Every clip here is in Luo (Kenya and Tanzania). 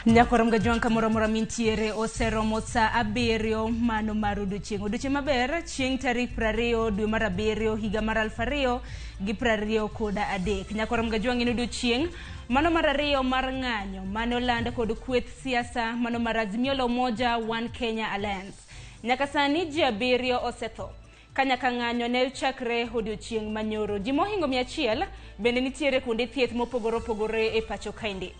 Nyakorom gajwang' kamoro amora mintiere oseromo saa 7 mano mar odiochieng'. Odiochieng' maber chieng' tarik 20 dwe mar 7 higa mar 2023. Nyakorom gajwang' en odiochieng' mano mar 2 mar ng'anyo mane oland kod kweth siasa mano mar Azimio la Umoja One Kenya Alliance. Nyaka sani ji 7 osetho. Kanyaka ng'anyo ne chakre odiochieng' manyoro. Ji mohingo 100 bende nitiere kuonde thieth mopogore opogore e pacho kaendi.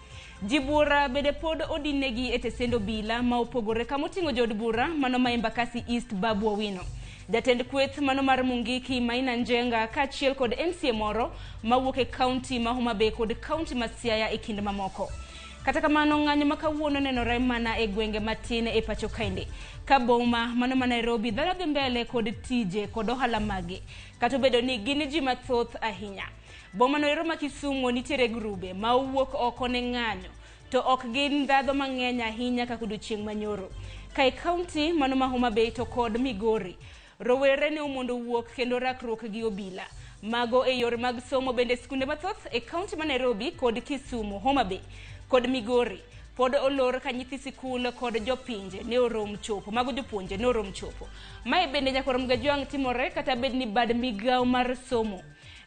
Ji buora bende pod odinegi e tesend obila ma opogore kamoting'o jood bura mano ma Embakasi East Babu Owino. Jatend kweth mano mar Mungiki Maina Njenga kaachiel kod MCA moro mawuok e kaunti ma Homa Bay kod kaunti ma Siaya e kind mamoko. Kata kamano ng'anyo ma kawuono nenore mana e gwenge matin e pacho kaendi. Ka boma mano ma Nairobi dhano dhi mbele kod tije kod ohala mage kata obedo ni gin ji mathoth ahinya. Boma no ero ma Kisumu nitiere grube ma owuok oko ne ng'anyo to ok gin ndhadho mang'eny ahinya kaka odiochieng' manyoro. Ka e kaunti mano ma Homa Bay to kod Migori, rowere ne omondo wuok kendo rakruok gi obila. Mago e yore mag somo bende skunde mathoth e kaunti ma Nairobi kod Kisumu, Homa Bay kod Migori pod olor ka nyithi sikul kod jopinje ne orom chopo. Mago jopuonje ne orom chopo. Mae bende nyakorom gajwang' timore kata bed ni bad migawo mar somo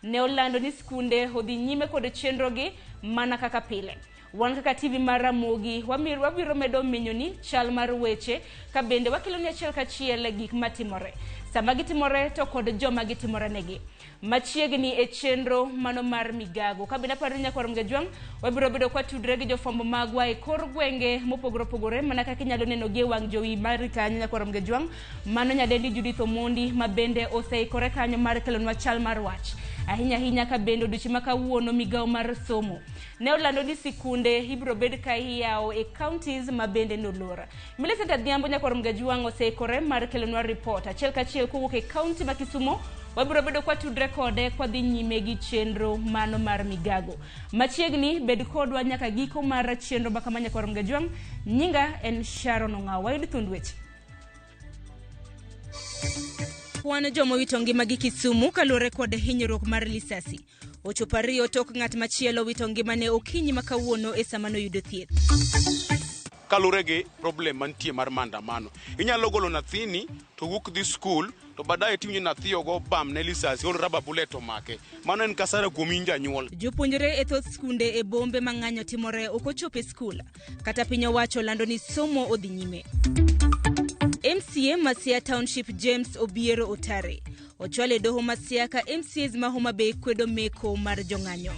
ne olando ni skunde odhi nyime kod chenrogi mana kaka pile. Wan kaka TV mar Ramogi wabiro medo menyo ni chal mar weche ka bende wakelo ni achiel kachiel gik matimore. Sama gitimore to kod joma gitimore negi. Machiegni e chenro mano mar migago. Ka bende aparo ni nyakwar Mgajwang' wabiro bedo kwa tudre gi jofwambo magwa e kor gwenge mopogore opogore mana kaka inyalo neno gi e wang' jowi mari kanyo nyakwar Mgajwang'. Mano nyadendi Judith Omondi ma bende oseikore kanyo mar kelonwa chal mar wach. Ahinya ahinya ka bende odiochieng' ma kawuono migawo mar somo ne olando ni sikunde ibiro bed ka iyawo e counties ma bende nolor. Millicent Adhiambo nyakwar Mgajwang' oseikore mar kelonwa report achiel kachiel kowuok e county ma Kisumu. Wabiro bedo kwa tudre kode kwa dhi nyime gi chenro mano mar migago. Machiegni bed kodwa nyaka giko mar chenro ma kama nyakwar Mgajwang'. Nyinga en Sharon Ong'aw. Wayud thund weche. Kwan joma owito ngimagi Kisumu kaluwore kod hinyruok mar lisasi. Ochopo 2 tok ng'at machielo owito ngimane okinyi ma kawuono e sama noyudo thieth. Kaluwore gi problem mantie mar maandamano. Inyalo golo nyathini to wuok dhi school to baadaye tiwinjo nyathi ogo bam ne lisasi or rubber bullet omake. Mano en kasara kuom in janyuol. Jopuonjre e thoth skunde e bombe ma ng'anyo timore ok ochopo e skul. Kata piny owacho lando ni somo odhi nyime. MCA ma Siaya Township James Obiero Otare ochwal e doho ma Siaya ka MCAs ma Homa Bay kwedo meko mar jong'anyo.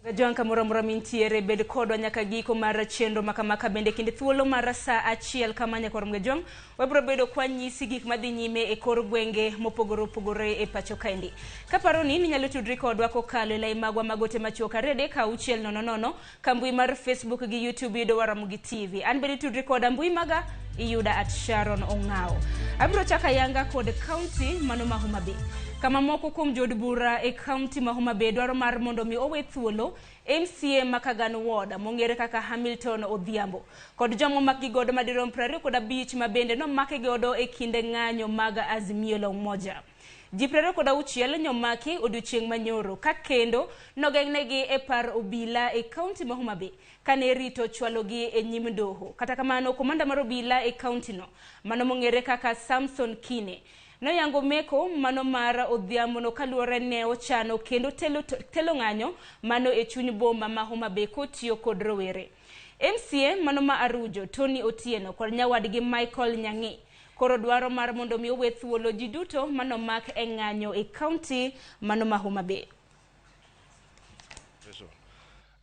Gajwang' kamoro amora mintiere, bed kodwa nyaka giko mar chenro makamaka. Bende kinde thuolo mar saa 1 kama nyakwar Mgajwang' wabiro bedo kwa nyisi gik madhi nyime e kor gwenge mopogore opogore e pacho kaendi. Kaparo ni inyalo tudri kodwa kokalo e lai magwa mag ote machuok 2 3 6 0 0, kambui mar Facebook gi YouTube yudo Ramogi TV. An bende tudri koda mbui maga iyuda at Sharon Ong'ao. Abiro chako ayanga kod kaunti mano ma Homa Bay, kama moko kuom jood bura e kaunti ma Homa Bay dwaro mar mondo mi owe thuolo MCA ma Kagan Ward mong'ere kaka Hamilton Odhiambo kod joma omak gi godo madirom 25 ma bende nomake godo e kinde ng'anyo mag Azimio la Umoja. Ji 26 nyomaki odiochieng' manyoro ka kendo nogeng'negi e par obila e kaunti ma Homa Bay kane rito chwalogi e nyim doho. Kata kamano, komanda mar obila e kaunti no mano mong'ere kaka Samson Kine noyango meko mano mar Odhiambo no kaluwore ne ochano kendo telo ng'anyo mano e chuny boma ma Homa Bay kotiyo kod rowere. MCA mano ma Arujo Tony Otieno kod nyawadgi Michael Nyang'i koro dwaro mar mondo mi owe thuolo ji duto manomak e ng'anyo e kaunti mano ma Homa Bay.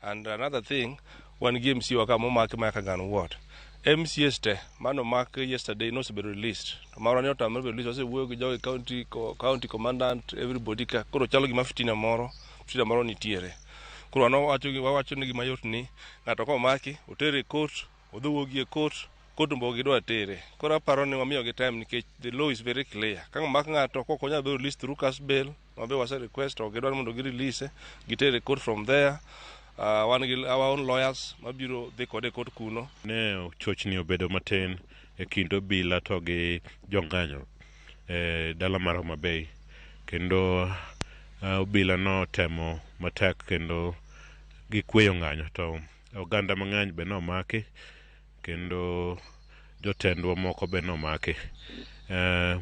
And another thing, wan gi MCA wa ka momaki ma Kagan Ward. MCAs te manomak yesterday nosebedo released. To marwa ni otamore bedo released, wasewuoyo gi jogi county commandant, everybody ka. Koro chalo gima fitina moro nitiere. Koro wan wawacho ni gima yot ni ng'ato komaki otere e court, odhi wuogi e court, court mbo gidwa tere. Koro aparo ni wamiyogi time nikech the law is very clear. Ka omak ng'ato kok onyal bedo released through cash bail, mabe wase request to gidwaro mondo gi release, gitere e court from there. Wan gi our own lawyers mabiro dhi kode e court kuno. Ne chochni obedo matin e kind obila to gi jong'anyo e dala mar Homa Bay, kendo obila notemo matek kendo gikweyo ng'anyo, to oganda mang'eny be nomaki kendo jotendwa moko be nomaki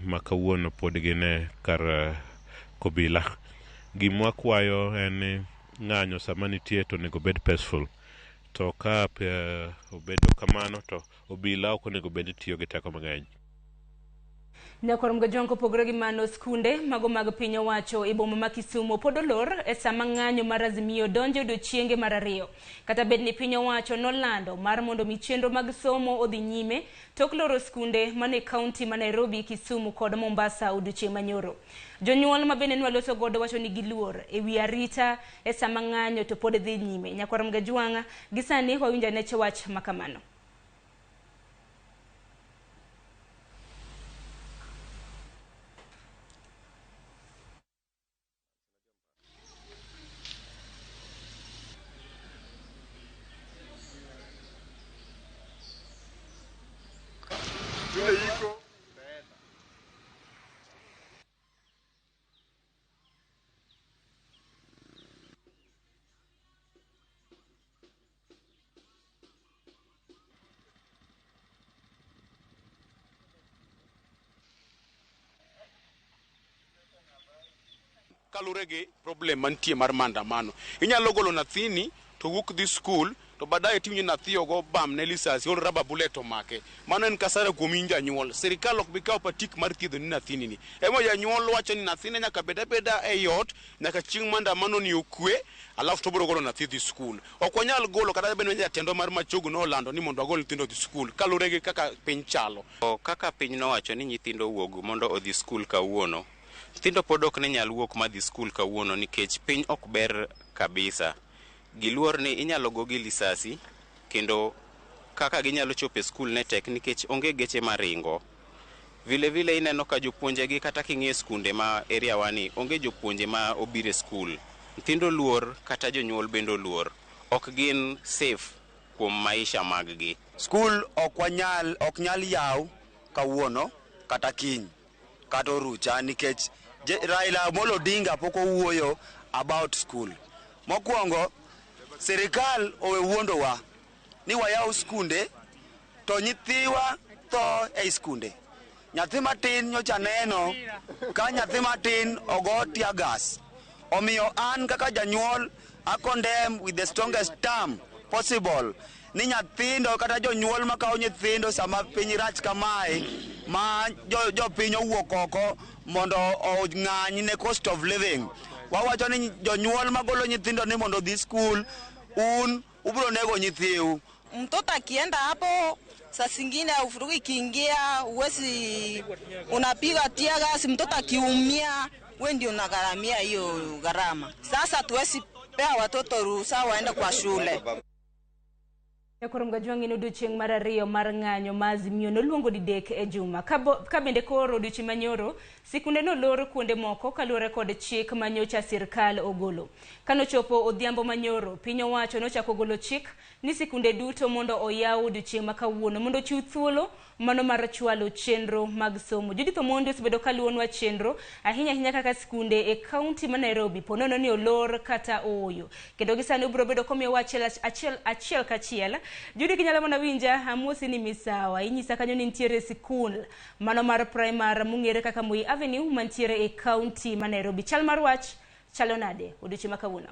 ma kawuono pod gin e kar kobila. Gima wakwayo en ni ng'anyo sama nitie to onego bed peaceful, to ka obedo kamano to obila ok onego bed ni tiyo gi teko mang'eny. Nyakwar Mgajwang' kopogore gi mano, skunde mago mag piny owacho e boma ma Kisumu pod olor e sama ng'anyo mar Azimio donjo odiochienge mar 2. Kata bed ni piny owacho nolando mar mondo mi chenro mag somo odhi nyime tok loro skunde mane kaunti ma Nairobi, Kisumu kod Mombasa odiochieng' manyoro. Jonyuol ma bende nwaloso godo wacho ni giluor e wi arita e sama ng'anyo to pod dhi nyime. Nyakwar Mgajwang' gi sani wawinjo ane wach makamano. Kalure gi problem mantie mar maandamano. Inyalo golo nyathini to wuok dhi skul to baadaye tiwinjo nyathi ogo bam ne lisasi or rubber bullet omake. Mano en kasara kuom in janyuol. Sirikal ok bi kawo patik mar thiedho ni nyathini ni. Emo janyuol wacho ni nyathine nyaka bed abeda e ot nyaka chieng' maandamano ni okwe, alafu to obiro golo nyathi dhi skul. Ok wanyal golo kata bed ni jatendwa mar Machogu nolando ni mondo wagol nyithindo dhi skul kalure gi kaka piny chalo. Kaka piny nowacho ni nyithindo owuog mondo odhi skul kawuono, nyithindo pod ok ne nyal wuok madhi skul kawuono nikech piny ok ber kabisa. Giluor ni inyalo gogi lisasi kendo kaka ginyalo chopo e skul ne tek nikech onge geche maringo. Vile vile ineno ka jopuonjegi kata king'iyo skunde ma area wa ni onge jopuonje ma obiro e skul. Nyithindo luor kata jonyuol bende oluor. Ok gin safe kuom maisha mag-gi. Skul ok nyal yaw kawuono kata kiny kata orucha nikech Raila Amolo Odinga pok owuoyo about school. Mokwongo, sirikal owe wuondowa ni wayaw skunde to nyithiwa tho ei skunde. Nyathi matin nyocha neno ka nyathi matin ogo tear gas. Omiyo an kaka janyuol a condemn with the strongest term possible ni nyithindo kata jonyuol makawo nyithindo sama piny rach kamae ma jopiny owuok oko mondo ong'any ne cost of living. Wawacho ni jonyuol magolo nyithindo ni mondo odhi skul, un ubiro nego nyithiu. Mtoto akienda hapo, saa zingine ufurugu ikiingia, uwezi unapiga tear gas, mtoto akiumia, we ndio unagharamia hiyo gharama. Sasa tuwezi pea watoto ruhusa waende kwa shule. Koro Mgajwang' en odiochieng' mar ariyo mar ng'anyo ma Azimio noluongo didek e juma. Ka bende koro odiochieng' manyoro, sikunde nolor kuonde moko kaluwore kod chik manyocha sirkal ogolo. Kanochopo odhiambo manyoro, piny owacho nochako golo chik ni sikunde duto mondo oyaw odiochieng' ma kawuono mondo ochiw thuolo mano mar chwalo chenro mag somo. Judith Omondi osebedo kaluwonwa chenro ahinya ahinya kaka sikunde e kaunti ma Nairobi po nono ni olor kata ooyo. Kendo gi sani obiro bedo komiyowa achiel achiel achiel kachiel. Judy kinyalo mana winja amosi ni misawa inyisa kanyo ni nitiere sikul mano mar primar mong'ere kaka Moi Avenue mantiere e kaunti ma Nairobi. Chal mar wach chalo nade odiochieng' ma kawuono?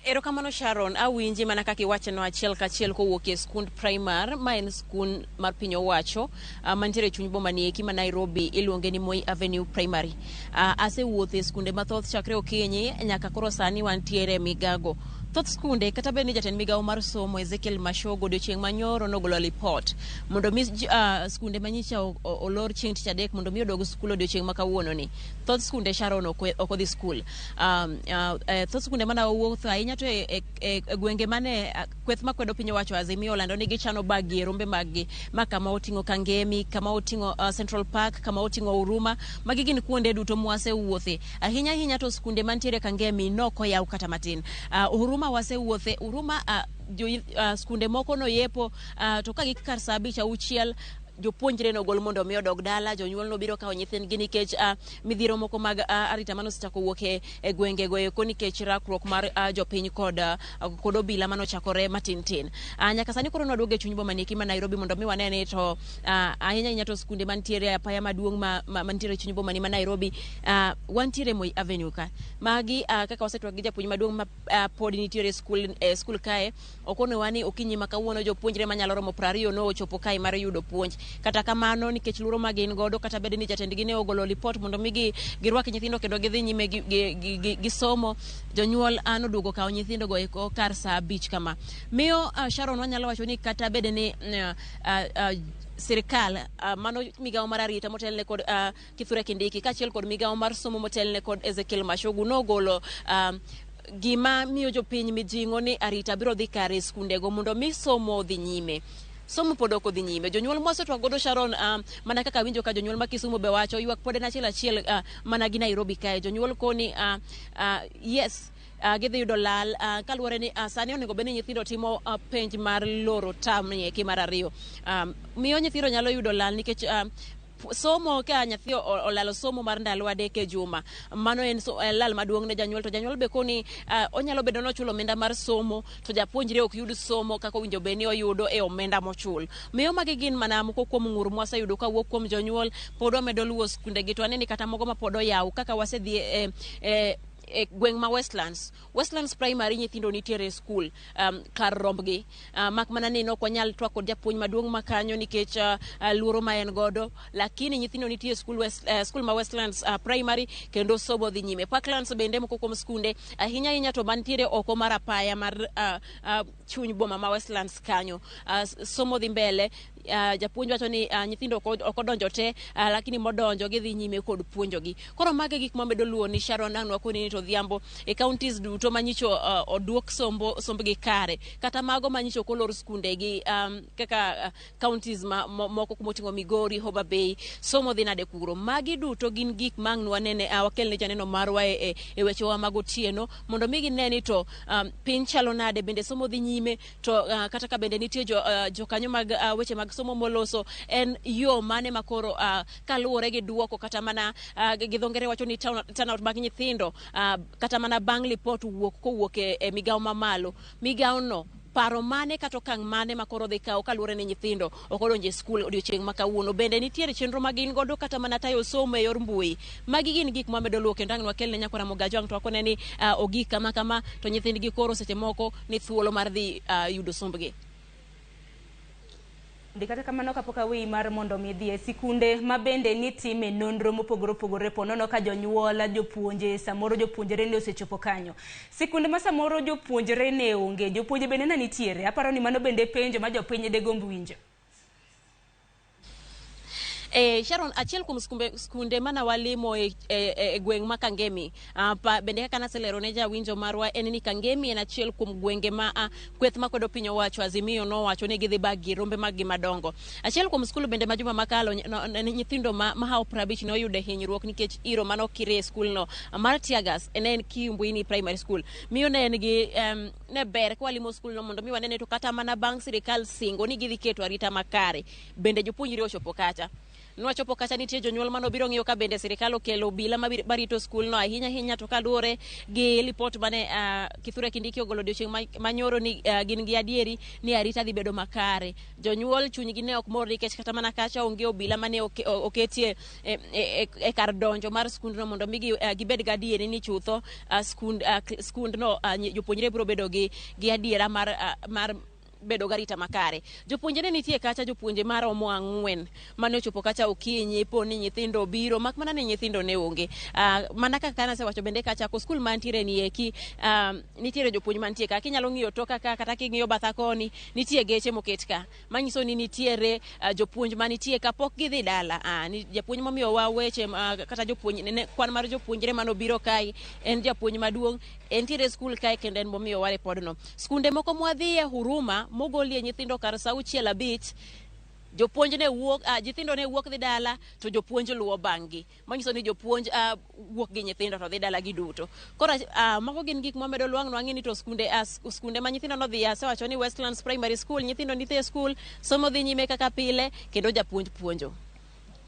Erokamano Sharon, awinji mana kaka iwachono achiel kachiel kowuok e skund primar ma en skund mar piny owacho mantiere e chuny boma ni eki ma Nairobi iluonge ni Moi Avenue Primary. Asewuotho e skunde mathoth chakre okinyi nyaka koro sani wantiere e migago. Thoth skunde kata bed ni jatend migawo mar somo Ezekiel Machogu odiochieng' manyoro nogolo lipot mondo mi skunde manyicha olor chieng' tich adek mondo mi odog skul odiochieng' ma kawuono ni. Thoth skunde Sharon ok odhi skul. Thoth skunde mana wawuotho ahinya to e gwenge mane kweth makwedo piny owacho Azimio olando ni gichano bag gi e rombe mag-gi ma kama oting'o Kangemi, kama oting'o Central Park, kama oting'o Huruma. Magi gin kuonde duto mwasewuothe. Ahinya ahinya to skunde mantiere Kangemi nok oyaw kata matin. Huruma wasewuothe, Huruma skunde moko noyepo to ka gik kar saa abich auchiel jopuonjre nogol mondo mi odog dala, jonyuol nobiro kawo nyithindgi nikech midhiero moko mag arita mane osechako wuok e gwengego eko nikech rakruok mar jopiny kod obila manochakore matin tin. Nyaka sani koro nwaduogo e chuny boma ni eki ma Nairobi mondo mi wane ni to ahinya ahinya to skunde mantiere e apaya maduong' ma mantiere e chuny boma ni ma Nairobi wantiere Moi Avenue ka. Magi kaka wasetwak gi japuonj maduong' ma pod nitiere e skul kae okonowa ni okinyi ma kawuono jopuonjre manyalo romo 20 nochopo kae mar yudo puonj. Kata kamano nikech luoro ma gin godo kata bed ni jatendgi ne ogolo lipot mondo mi girwak nyithindo kendo gidhi nyime gi somo, jonyuol noduogo kawo nyithindo go eko kar saa 5 kama. Miyo Sharon wanyalo wacho ni kata bed ni sirikal mano migawo mar arita motelne kod Kithure Kindiki kaachiel kod migawo mar somo motelne kod Ezekiel Machogu nogolo gima miyo jopiny mijing'o ni arita biro dhi kare e skundego mondo mi somo odhi nyime. Somo pod ok odhi nyime. Jonyuol mwasetwak godo Sharon, mana kaka awinjo ka jonyuol ma Kisumu be wacho, ywak pod en achiel achiel mana gi Nairobi kae. Jonyuol koni yes, gidhi yudo lal kaluwore ni sani onego bed ni nyithindo timo penj mar loro term ni eki mar ariyo. Miyo nyithindo nyalo yudo lal nikech somo ka nyathi olalo somo mar ndalo 3 e juma, mano en lal maduong' ne janyuol. To janyuol be koni onyalo bedo nochulo omenda mar somo to japuonjre ok yud somo kaka owinjo bed ni oyudo e omenda mochul. Miyo magi gin mana moko kuom ng'ur mwaseyudo kawuok kuom jonyuol. Pod wamedo luwo skunde gi to aneni kata moko ma pod oyaw kaka wasedhi e gweng' ma Westlands. Westlands Primary nyithindo nitiere e skul kar rombgi mak mana ni nok wanyal twak kod japuonj maduong' ma kanyo nikech luoro ma en godo, lakini nyithindo nitie e skul ma Westlands Primary kendo somo dhi nyime. Parklands bende moko kuom skunde ahinya ahinya to mantiere oko mar apaya mar chuny boma ma Westlands kanyo somo dhi mbele. Japuonj wacho ni nyithindo ok odonjo te lakini modonjo gidhi nyime kod puonjogi. Koro magi gik mamedo luwo ni Sharon ang' wakoni ni to odhiambo e counties duto manyicho oduok sombgi kare kata mago manyicho ok olor skundegi kaka counties moko kumoting'o Migori, Homa Bay, somo dhi nade kuro. Magi duto gin gik ma ang' nwanene wakelne janeno marwa e wechewa mag otieno mondo mi gine ni to piny chalo nade, bende somo dhi nyime to kata ka bende nitie jokanyo mag weche mag somo moloso en yo mane makoro kaluwore gi duoko kata mana gi dho ngere wacho ni turnout mag nyithindo kata mana bang' lipot wuok kowuok e migawo mamalo, migawo no paro mane kata okang' mane ma koro dhi kawo kaluwore ni nyithindo ok odonjo e skul odiochieng' ma kawuono, bende nitiere chenro ma gin godo kata mana tayo somo e yor mbui. Magi gin gik mamedo luwo kendo ang' wakel ne nyakwara Mogajo ang' to wakone ni ogik kama kama to nyithindgi koro seche moko ni thuolo mar dhi yudo sombgi. Ndi kata kamano kapok aweyi mar mondo mi idhi e sikunde ma bende nitime nonro mopogore opogore po nono ka jonyuol, jopuonje, samoro jopuonjre ne osechopo kanyo. Sikunde ma samoro jopuonjre ne onge, jopuonje bende ne nitiere. Aparo ni mano bende penjo ma jopiny degomb winjo. Sharon, achiel kuom skunde mana walimo e gweng' ma Kangemi, bende kaka naselero ne jawinjo marwa en ni Kangemi en achiel kuom gwenge ma kweth makwedo piny owacho Azimio nowacho ni gidhi bag gi rombe mag gi madongo. Achiel kuom skul bende ma juma makalo nyithindo mahawo 50 ne oyudo hinyruok nikech iro manokire e skulno mar teargas ne en Kiyumbuini Primary School. Miyo ne en gi ne ber ka walimo skulno mondo mi wanene to kata mana bang' sirikal singo ni gidhi keto arita makare bende jopuonjre ochopo kacha. Nwachopo kacha nitie jonyuol manobiro ng'iyo ka bende sirikal okelo obila marito skulno ahinya ahinya to kaluwore gi lipot mane Kithure Kindiki ogolo odiochieng' manyoro ni gin gi adieri ni arita dhi bedo makare. Jonyuol chunygi ne ok mor nikech kata mana kacha onge obila mane oketie e kar donjo mar skundno mondo mi gibed gi adieri ni chutho skundno jopuonjre biro bedo gi adiera mar bedo garita makare. Jopuonje ne nitie kacha, jopuonje maromo 4 mane ochopo kacha okinyi po ni nyithindo obiro, mak mana ni nyithindo ne onge. Mana kaka nasewacho bende kacha ko skul mantiere ni eki, nitiere jopuonj mantie ka. Kinyalo ng'iyo toka ka kata king'iyo batha koni, nitie geche moket ka. Manyiso ni nitiere jopuonj manitie ka pok gidhi dala. Ni japuonj momiyowa weche kata jopuonj ne, kwan mar jopuonjre manobiro kae en japuonj maduong', entiere skul kae kendo en momiyowa ripodno. Skunde moko mwadhiye Huruma mogolie nyithindo kar sa 6 5, jopuonj ne wuok, nyithindo ne wuok dhi dala to jopuonj luwo bang'-gi, manyiso ni jopuonj wuok gi nyithindo to dhi dala giduto. Koro mago gin gik mamedo lwang'no ang'e ni to skunde ma nyithindo nodhiye, asewacho ni Westlands Primary School nyithindo nitie skul, somo dhi nyime kaka pile kendo japuonj puonjo.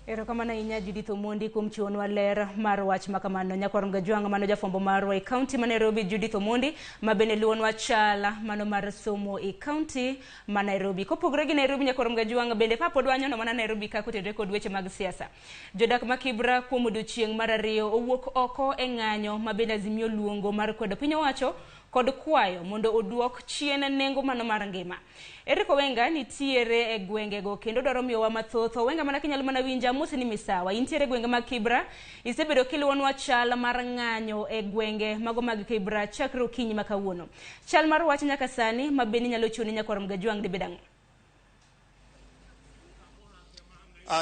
Erokamano ahinya Judith Omondi kuom chiwonwa ler mar wach makamano. Nyakwar Mgajwang' mano jafwambo marwa e kaunti ma Nairobi Judith Omondi ma bende luwonwa chal mano mar somo e kaunti ma Nairobi. Kopogore gi Nairobi, Nyakwar Mgajwang' bende kapod wanyono mana Nairobi ka kotenore kod weche mag siasa. Jodak ma Kibra kuom odiochieng' mar ariyo owuok oko e ng'anyo ma bende Azimio luongo mar kwedo piny owacho kod kwayo mondo oduok chien nengo mano mar ngima. Eric Owenga nitiere e gwengego kendo dwaro miyowa mathoth. Owenga, mana kinyalo mana winja, amosi ni misawa. Intiere e gwenge mag Kibra, isebedo kiluwonwa chal mar ng'anyo e gwenge mago mag Kibra chakre okinyi ma kawuono. Chal mar wach nyaka sani ma bende inyalo chiwo ne nyakwar Mgajwang' dibed ang'o?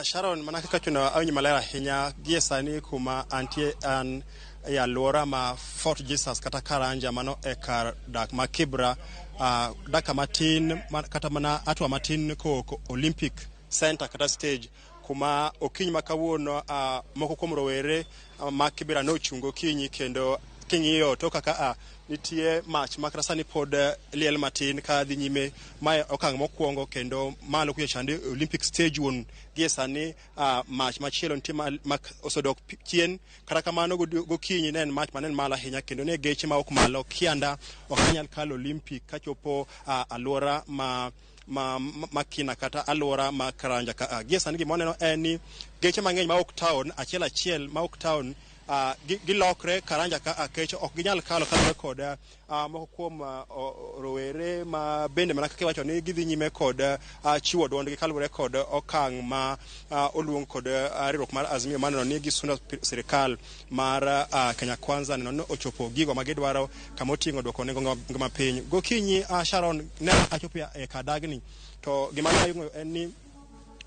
Sharon, mana kaka chuno awinjo maler ahinya gie sani kuma antie an e alwora ma Fort Jesus kata Karanja, mano e kar dak ma Kibra, dakika matin kata mana hatua matin kowuok Olympic Center kata stage kuma okinyi ma kawuono moko kuom rowere ma Kibra nochung' gokinyi kendo king'iyo to kaka nitie mach ma kata sani pod liel matin ka dhi nyime. Mae okang' mokwongo kendo malo kucha chande Olympic stage wuon gie sani mach machielo nitie ma osedok chien. Kata kamano gokinyi ne en mach mane malo ahinya kendo ne geche ma ok malo kianda ok nyal kalo Olympic kachopo alwora ma Makina kata alwora ma Karanja ka. Gie sani gima waneno en ni geche mang'eny ma ok town achiel achiel ma ok town gilokre Karanja ka kech ok ginyal kalo kaluwore kod moko kuom rowere ma bende mana kaka iwacho ni gidhi nyime kod chiwo duondgi kaluwore kod okang' ma oluong kod riwruok mar Azimio mar neno ni gisundo sirikal mar Kenya Kwanza neno ni ochopo gigo ma gidwaro kama oting'o duoko nengo ngima piny. Gokinyi Sharon ne achopo e kadagni to gima ne ayudo en ni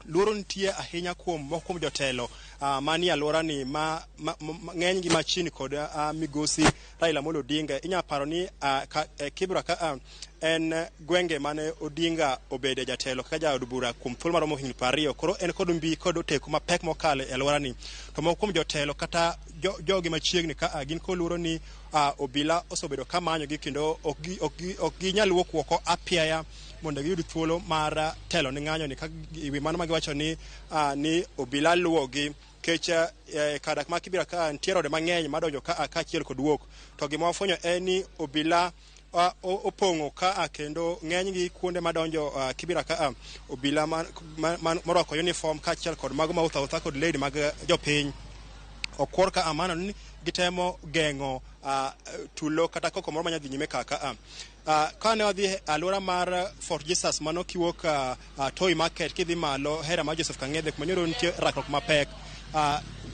luoro nitie ahinya kuom moko kuom jotelo manie alwora ni ma ng'eny gi machini kod migosi Raila Amolo Odinga. Inya paro ni Kibra ka en gwenge mane Odinga obede jatelo kaka jaod bura kuom thuolo maromo higni 20. Koro en kod mbi kod oteku mapek mokalo e alwora ni. To moko kuom jotelo kata jogi machiegni ka gin kod luoro ni obila osebedo ka manyogi kendo ok ginyal wuok oko apiaya mondo giyud thuolo mar telo ne ng'anyo ni. Ka wi mano ma giwacho ni obila luwogi kech kar dak ma Kibra ka nitie rode mang'eny madonjo ka kaachiel kod wuok. To gima wafwenyo en ni obila opong'o ka kendo ng'enygi kuonde madonjo Kibra ka obila morwako uniform kaachiel kod mago mawuotho awuotha kod lewni mag jopiny. Okwor ka amano ni gitemo geng'o tulo kata koko moro manya dhi nyime kaka kane wadhi e alwora mar Fort Jesus mano kiwuok Toi Market kidhi malo hera mar Joseph Kang'ethe kuma nyoro nitie rakruok mapek,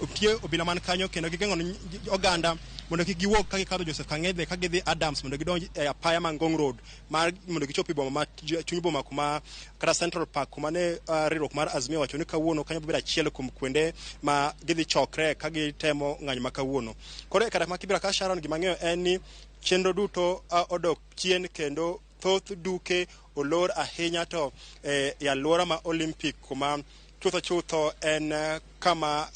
nitie obila man kanyo kendo gigeng'o ni oganda mondo kik giwuog ka gikadho Joseph Kang'ethe ka gidhi Adams mondo gidonj e apaya ma Ngong Road mar mondo gichop e boma ma chuny boma kuma kata Central Park kuma ne riwruok mar Azimio wacho ni kawuono kanyo biro bedo achiel kuom kuonde ma gidhi chokre ka gitemo ng'anyo ma kawuono. Koro e kar ma Kibra ka Sharon, gima ang'eyo en ni chenro duto odok chien kendo thoth duke olor ahinya to e alwora ma Olympic kuma chutho chutho en kama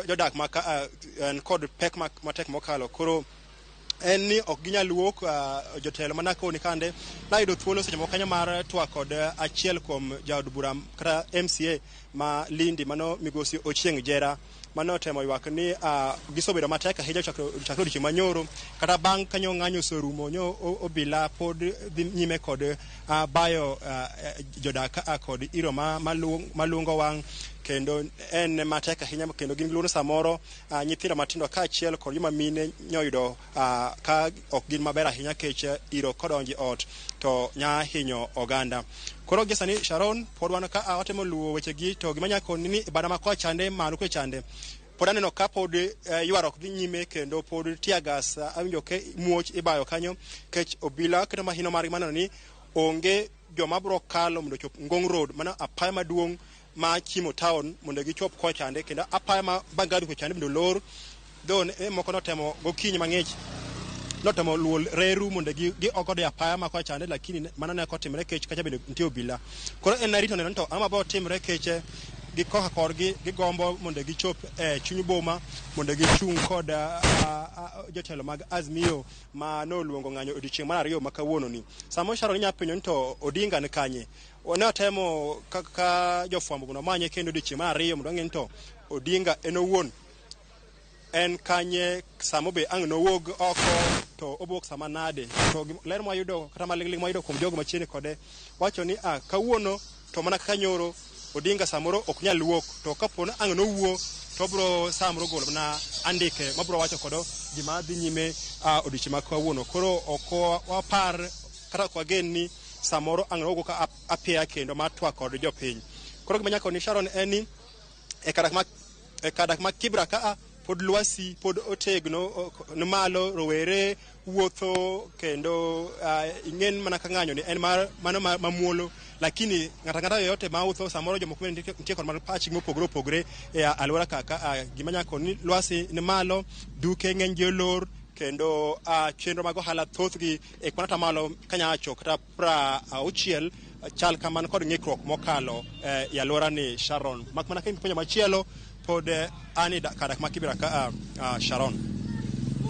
jodak ma ka en kod pek matek mokalo. Koro en ni ok ginyal wuok jotelo mana koni kande nayudo thuolo seche moko kanyo mar twak kod achiel kuom jaod bura kata MCA ma Lindi mano migosi Ochieng Jera mane otemo ywak ni gisebedo matek ahinya chakre odiochieng' manyoro kata bang' kanyo ng'anyo oserumo nyo obila pod dhi nyime kod bayo jodak kod iro malungo wang' kendo en matek ahinya kendo gin luoro samoro nyithindo matindo kaachiel kod joma mine nyoyudo ka ok gin maber ahinya kech iro kodonjo e ot to nya hinyo oganda. Koro gi sani Sharon pod wan ka watemo luwo wechegi to gima nyako ni bada ma kocha chande malo kwe chande pod aneno ka pod ywaruok dhi nyime kendo pod tear gas awinjo ke muoch ibayo kanyo kech obila keto mahino margi maneno ni onge joma bro kalo mondo ochop Ngong Road mano apaya maduong' ma chimo town mondo gichop kocha chande kendo apaya ma Mbagathi kocha chande mondo olor dho moko notemo gokinyi mang'ich notemo luwo reru mondo gi ogodo e apaya ma kocha chande lakini mano ne ok otimore kech kacha bende nitie obila. Koro en arito neno ni to ang'o mabiro timore kech gi koka korgi gigombo mondo gichop e chuny boma mondo gichung' kod jotelo mag Azimio ma noluongo ng'anyo odiochieng' mar ariyo ma kawuono ni. Samo Sharon inya penjo ni to Odinga ni kanye? Ne otemo kaka jofwambo mondo omanye kendo odiochieng' mar ariyo mondo wang'e ni to Odinga en owuon en kanye samo be ang' nowuog oko to obowuok sama nade to ler mwayudo kata maling'ling' mwayudo kuom jogo machiegni kode wacho ni kawuono to mana kaka nyoro Odinga samoro ok nyal wuok to kapo ni ang' nowuo to obro samoro golo mana andike mabro wacho kodo gima dhi nyime odiochieng' ma kawuono. Koro ok wapar kata ok wagen ni samoro ang' nowuok ka apiya kendo mar twak kod jopiny. Koro gima nyaka ni Sharon en ni e kadak ma Kibra ka pod lwasi pod otegno ni malo rowere wuotho kendo ing'en mana ka ng'anyo ni en mar mano mamuolo lakini ng'ata ng'ata yoyote ma wuotho samoro jomoko bende nitie kod mar pachgi mopogore opogore e alwora kaka gima nyako ni lwasi ni malo duke ng'eny gi olor kendo chenro mag ohala thothgi e kwan atamalo kanyacho kata 60 chal kamano kod ng'ikruok mokalo e alwora ni Sharon. Mak mana ka penjo machielo pod an e kadak ma Kibra ka Sharon.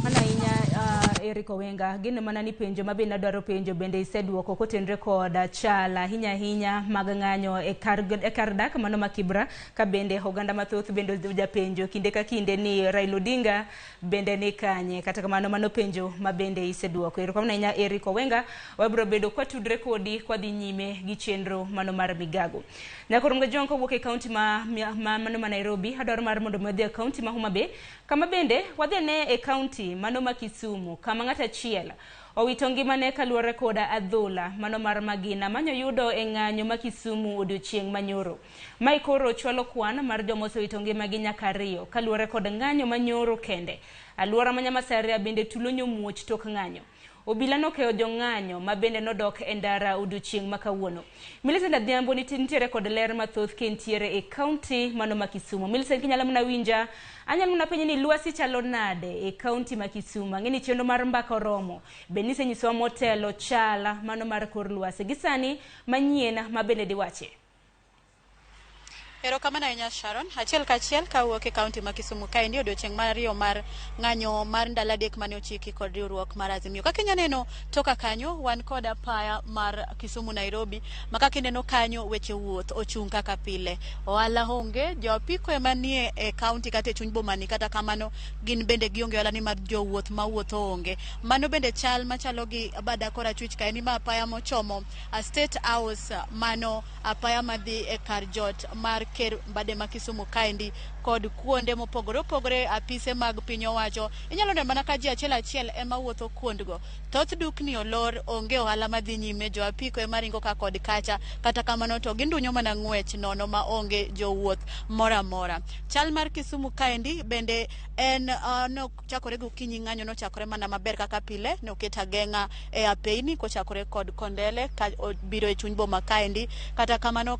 Mana ahinya Eric Owenga, gin mana ni penjo ma bende adwaro penjo bende iseduoko kotenre kod chal ahinya ahinya mag ng'anyo e kar dak mano ma Kibra ka bende oganda mathoth bende japenjo kinde ka kinde ni Raila Odinga bende ni kanye. Kata kamano mano penjo ma bende iseduoko. Erokamano ahinya Eric Owenga, wabiro bedo kwatudre kodi kwadhi nyime gi chenro mano mar migago. Nyakoro Mgajwang' kowuok e kaunti ma mano ma Nairobi, adwaro mar mondo mi wadhi e kaunti ma Homa Bay, kama bende wadhi ane e kaunti mano ma Kisumu kama ng'ato achiel owito ngimane kaluwore kod adhola mano mar magina manyoyudo e ng'anyo ma Kisumu odiochieng' manyoro. Mae koro chwalo kwan mar joma osewito ngimagi nyaka ariyo kaluwore kod ng'anyo manyoro kende. Alwora ma Nyamasaria bende tulo nyomuoch tok ng'anyo. Obila nokeyo jong'anyo ma bende nodok e ndara odiochieng' ma kawuono. Millicent Adhiambo nitiere kod ler mathoth kentiere e kaunti mano ma Kisumu. Millicent, kinyalo mana winja, anyalo mana penjo ni lwasi chalo nade e kaunti ma Kisumu? Ang'e ni chenro mar mbaka oromo. Be nisenyisowa motelo chala mano mar kor lwasi gi sani manyien ma bende diwache? Erokamano ahinya Sharon. Achiel kachiel kawuok e kaunti ma Kisumu kaendi odiochieng' mar ariyo mar ng'anyo mar ndalo adek mane ochiki kod riwruok mar Azimio. Kaka inya neno toka kanyo wan kod apaya mar Kisumu Nairobi ma kaka ineno kanyo weche wuoth ochung' kaka pile. Ohala onge, jo apiko ema nie e kaunti kata e chuny bomani, kata kamano gin bende gionge ohala nimar jowuoth mawuotho onge. Mano bende chal machalo gi bada korachwich kaendi ma apaya mochomo State House, mano apaya madhi e kar jot mar ker bade ma Kisumu kaendi kod kuonde mopogore opogore, apise mag piny owacho. Inyalo neno mana ka ji achiel achiel ema wuotho kuondgo. Thoth dukni olor, onge ohala madhi nyime, jo apiko ema ringo ka kod kacha. Kata kamano to gindunyo mana ng'wech nono ma onge jowuoth moro amora. Chal mar Kisumu kaendi bende en nochakore gokinyi, ng'anyo nochakore mana maber kaka pile, noket ageng'a e apeini kochakore kod Kondele ka biro e chuny boma kaendi. Kata kamano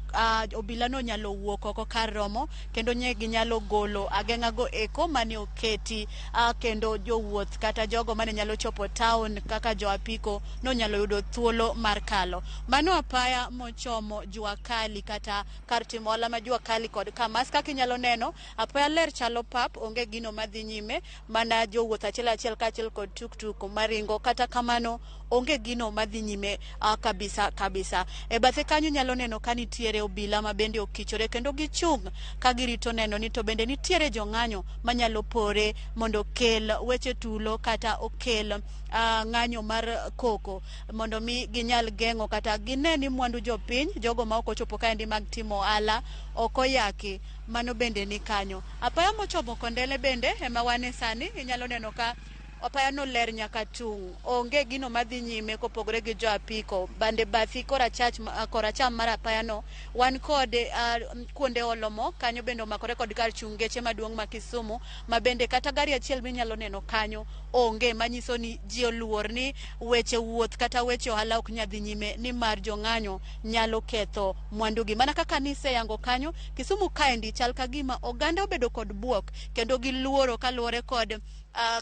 obila nonyalo wuok oko kar romo kendo nye ginyalo golo ageng'a go eko mane oketi, kendo jowuoth kata jogo mane nyalo chopo town kaka jo apiko nonyalo yudo thuolo mar kalo. Mano apaya mochomo Jua Kali kata kar timo ohala ma Jua Kali kod Kamas. Kaka inyalo neno, apaya ler chalo pap, onge gino madhi nyime, mana jowuoth achiel achiel kaachiel kod tuktuk maringo. Kata kamano onge gino madhi nyime kabisa kabisa. E bathe kanyo nyalo neno ka nitiere obila ma bende okichore kendo gichung' ka girito neno ni to bende nitiere jong'anyo manyalo pore mondo okel weche tulo kata okel ng'anyo mar koko mondo mi ginyal geng'o kata gine ni mwandu jopiny, jogo ma ok ochopo kaendi mag timo ohala ok oyaki. Mano bende ni kanyo. Apaya mochomo Kondele bende ema wane sani, inyalo neno ka apaya no ler nyaka tung', onge gino madhi nyime kopogore gi jo apiko. Bande bathi korachach koracham mar apaya no wan kod kuonde olo mo kanyo bende omakore kod kar chung' geche maduong' ma Kisumu, ma bende kata gari achiel minyalo neno kanyo onge, manyiso ni ji oluor ni weche wuoth kata weche ohala ok nyal dhi nyime nimar jong'anyo nyalo ketho mwandugi. Mana kaka niseyango kanyo, Kisumu kaendi chal ka gima oganda obedo kod buok kendo giluoro kaluwore kod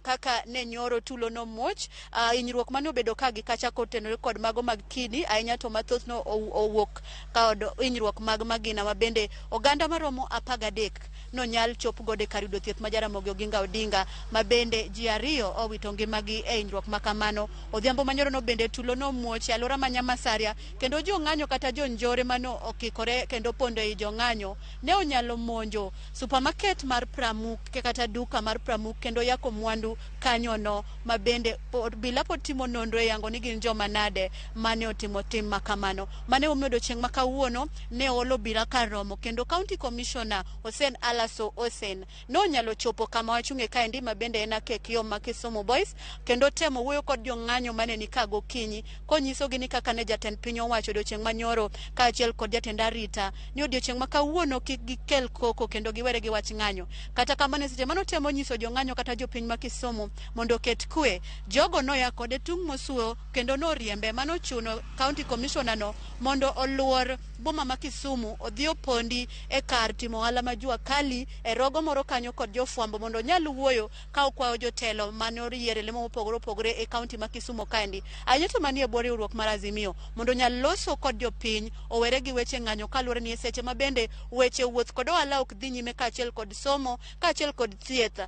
kaka ne nyoro tulo nomuoch, hinyruok mane obedo ka gi kacha kotenore kod mago mag kidi ahinya, to mathoth no owuok kod hinyruok mag magina ma bende oganda maromo 13 nonyal chop godo e kar yudo thieth ma Jaramogi Oginga Odinga, ma bende ji 2 owito ngimagi e hinyruok ma kamano. Odhiambo manyoro no bende tulo nomuoch e alwora ma Nyamasaria, kendo jong'anyo kata jonjore mane okikore kendo pondo ei jong'anyo ne onyalo monjo supermarket mar Pramuk kata duka mar Pramuk kendo yako mwandu kanyono, ma bende obila pod timo nonro e yango ni gin joma nade mane otimo tim ma kamano. Mane omiyo odiochieng' ma kawuono ne oolo obila kar romo, kendo County Commissioner Hussein Alaso Hussein nonyalo chopo kama wachung'e kaendi, ma bende en Akek yo ma Kisumu Boys, kendo temo wuoyo kod jong'anyo mane ni ka gokinyi konyisogi ni kaka ne jatend piny owacho odiochieng' manyoro kaachiel kod jatend arita ni odiochieng' ma kawuono kik gikel koko kendo giwere gi wach ng'anyo. Kata kamano, seche mane otemo nyiso jong'anyo kata jopiny ma Kisumu mondo oket kwe, jogo noya kode tung' mosuo kendo noriembe. Mano ochuno County Commissioner no mondo oluor boma ma Kisumu, odhi opondi e kar timo ohala ma Jua Kali e rogo moro kanyo kod jofwambo mondo onyal wuoyo ka okwayo jotelo mane oyier e lemo mopogore opogore e kaunti ma Kisumu kaendi, ahinya to manie bwo riwruok mar Azimio, mondo onyal loso kod jopiny owere gi weche ng'anyo, kaluwore ni e seche ma bende weche wuoth kod ohala ok dhi nyime kaachiel kod somo kaachiel kod thieth,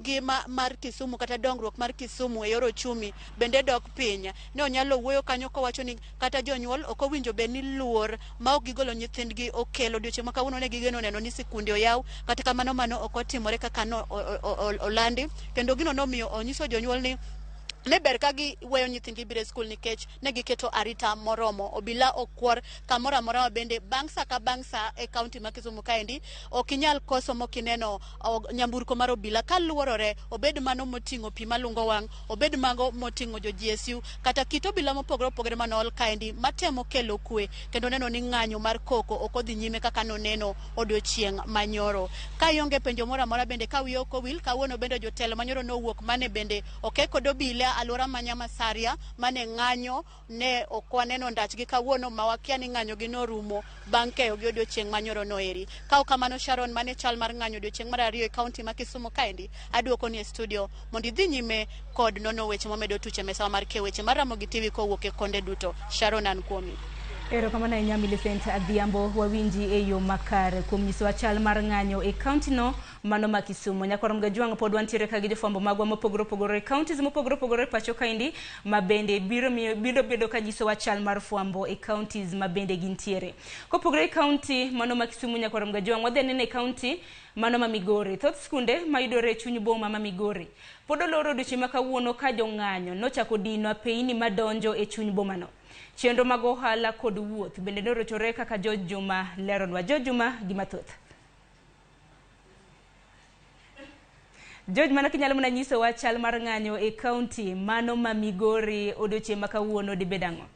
ngima mar Kisumu kata dongruok mar Kisumu e yor ochumi bende dok piny. Ne onyalo wuoyo kanyo kowacho ni kata jonyuol ok owinjo bed ni luor ma ok gigolo nyithindgi okelo. Odiochieng' ma kawuono ne gigeno neno ni sikunde oyaw, kata kamano mano ok otimore kaka no olandi, kendo gino nomiyo onyiso jonyuol ni ne ber ka giweyo nyithindgi biro e skul nikech ne giketo arita moromo. Obila okwor kamoro amora ma bende bang' sa ka bang' sa e kaunti ma Kisumu kaendi ok inyal koso mokineno nyamburko mar obila kaluorore, obed mano moting'o pi malungo wang', obed mago moting'o jo GSU kata kit obila mopogore opogore manool kaendi matemo kelo kwe kendo neno ni ng'anyo mar koko ok odhi nyime kaka noneno odiochieng' manyoro. Ka ionge penjo moro amora bende ka wiyi ok owil, kawuono bende jotelo manyoro nowuok mane bende oke kod obila alwora ma Nyamasaria mane ng'anyo ne ok waneno ndachgi kawuono, ma wakia ni ng'anyo gi norumo bang' keyo gi odiochieng' manyoro noeri. Ka ok kamano, Sharon, mane chal mar ng'anyo odiochieng' mar ariyo e kaunti ma Kisumu kaendi. Aduoko ni e studio mondo idhi nyime kod nono weche momedo tuche mesawa mar keyo weche mar Ramogi TV kowuok e konde duto. Sharon, an kuomi. Erokamano ahinya Millicent Adhiambo, wawinji e yo makare kuom nyisowa chal mar ng'anyo e kaunti no mano ma Kisumu. Nyakwarom Gajwang' pod wantiere ka gi jofwambo magwa mopogore opogore e counties mopogore opogore pacho kaendi, ma bende biro bedo ka nyisowa chal mar fwambo e counties ma bende gintiere. Kopogore e county mano ma Kisumu, Nyakwarom Gajwang', wadhi anene e county mano ma Migori. Thoth skunde mayudore e chuny boma ma Migori pod oloro odiochieng' ma kawuono ka jong'anyo nochako dino apeini madonjo e chuny bomano. Chenro mag ohala kod wuoth bende norochore kaka George Juma leronwa. George Juma, gima thoth. George, mana kinyalo mana nyisowa chal mar ng'anyo e kaunti mano ma Migori odiochieng' ma kawuono dibed ang'o?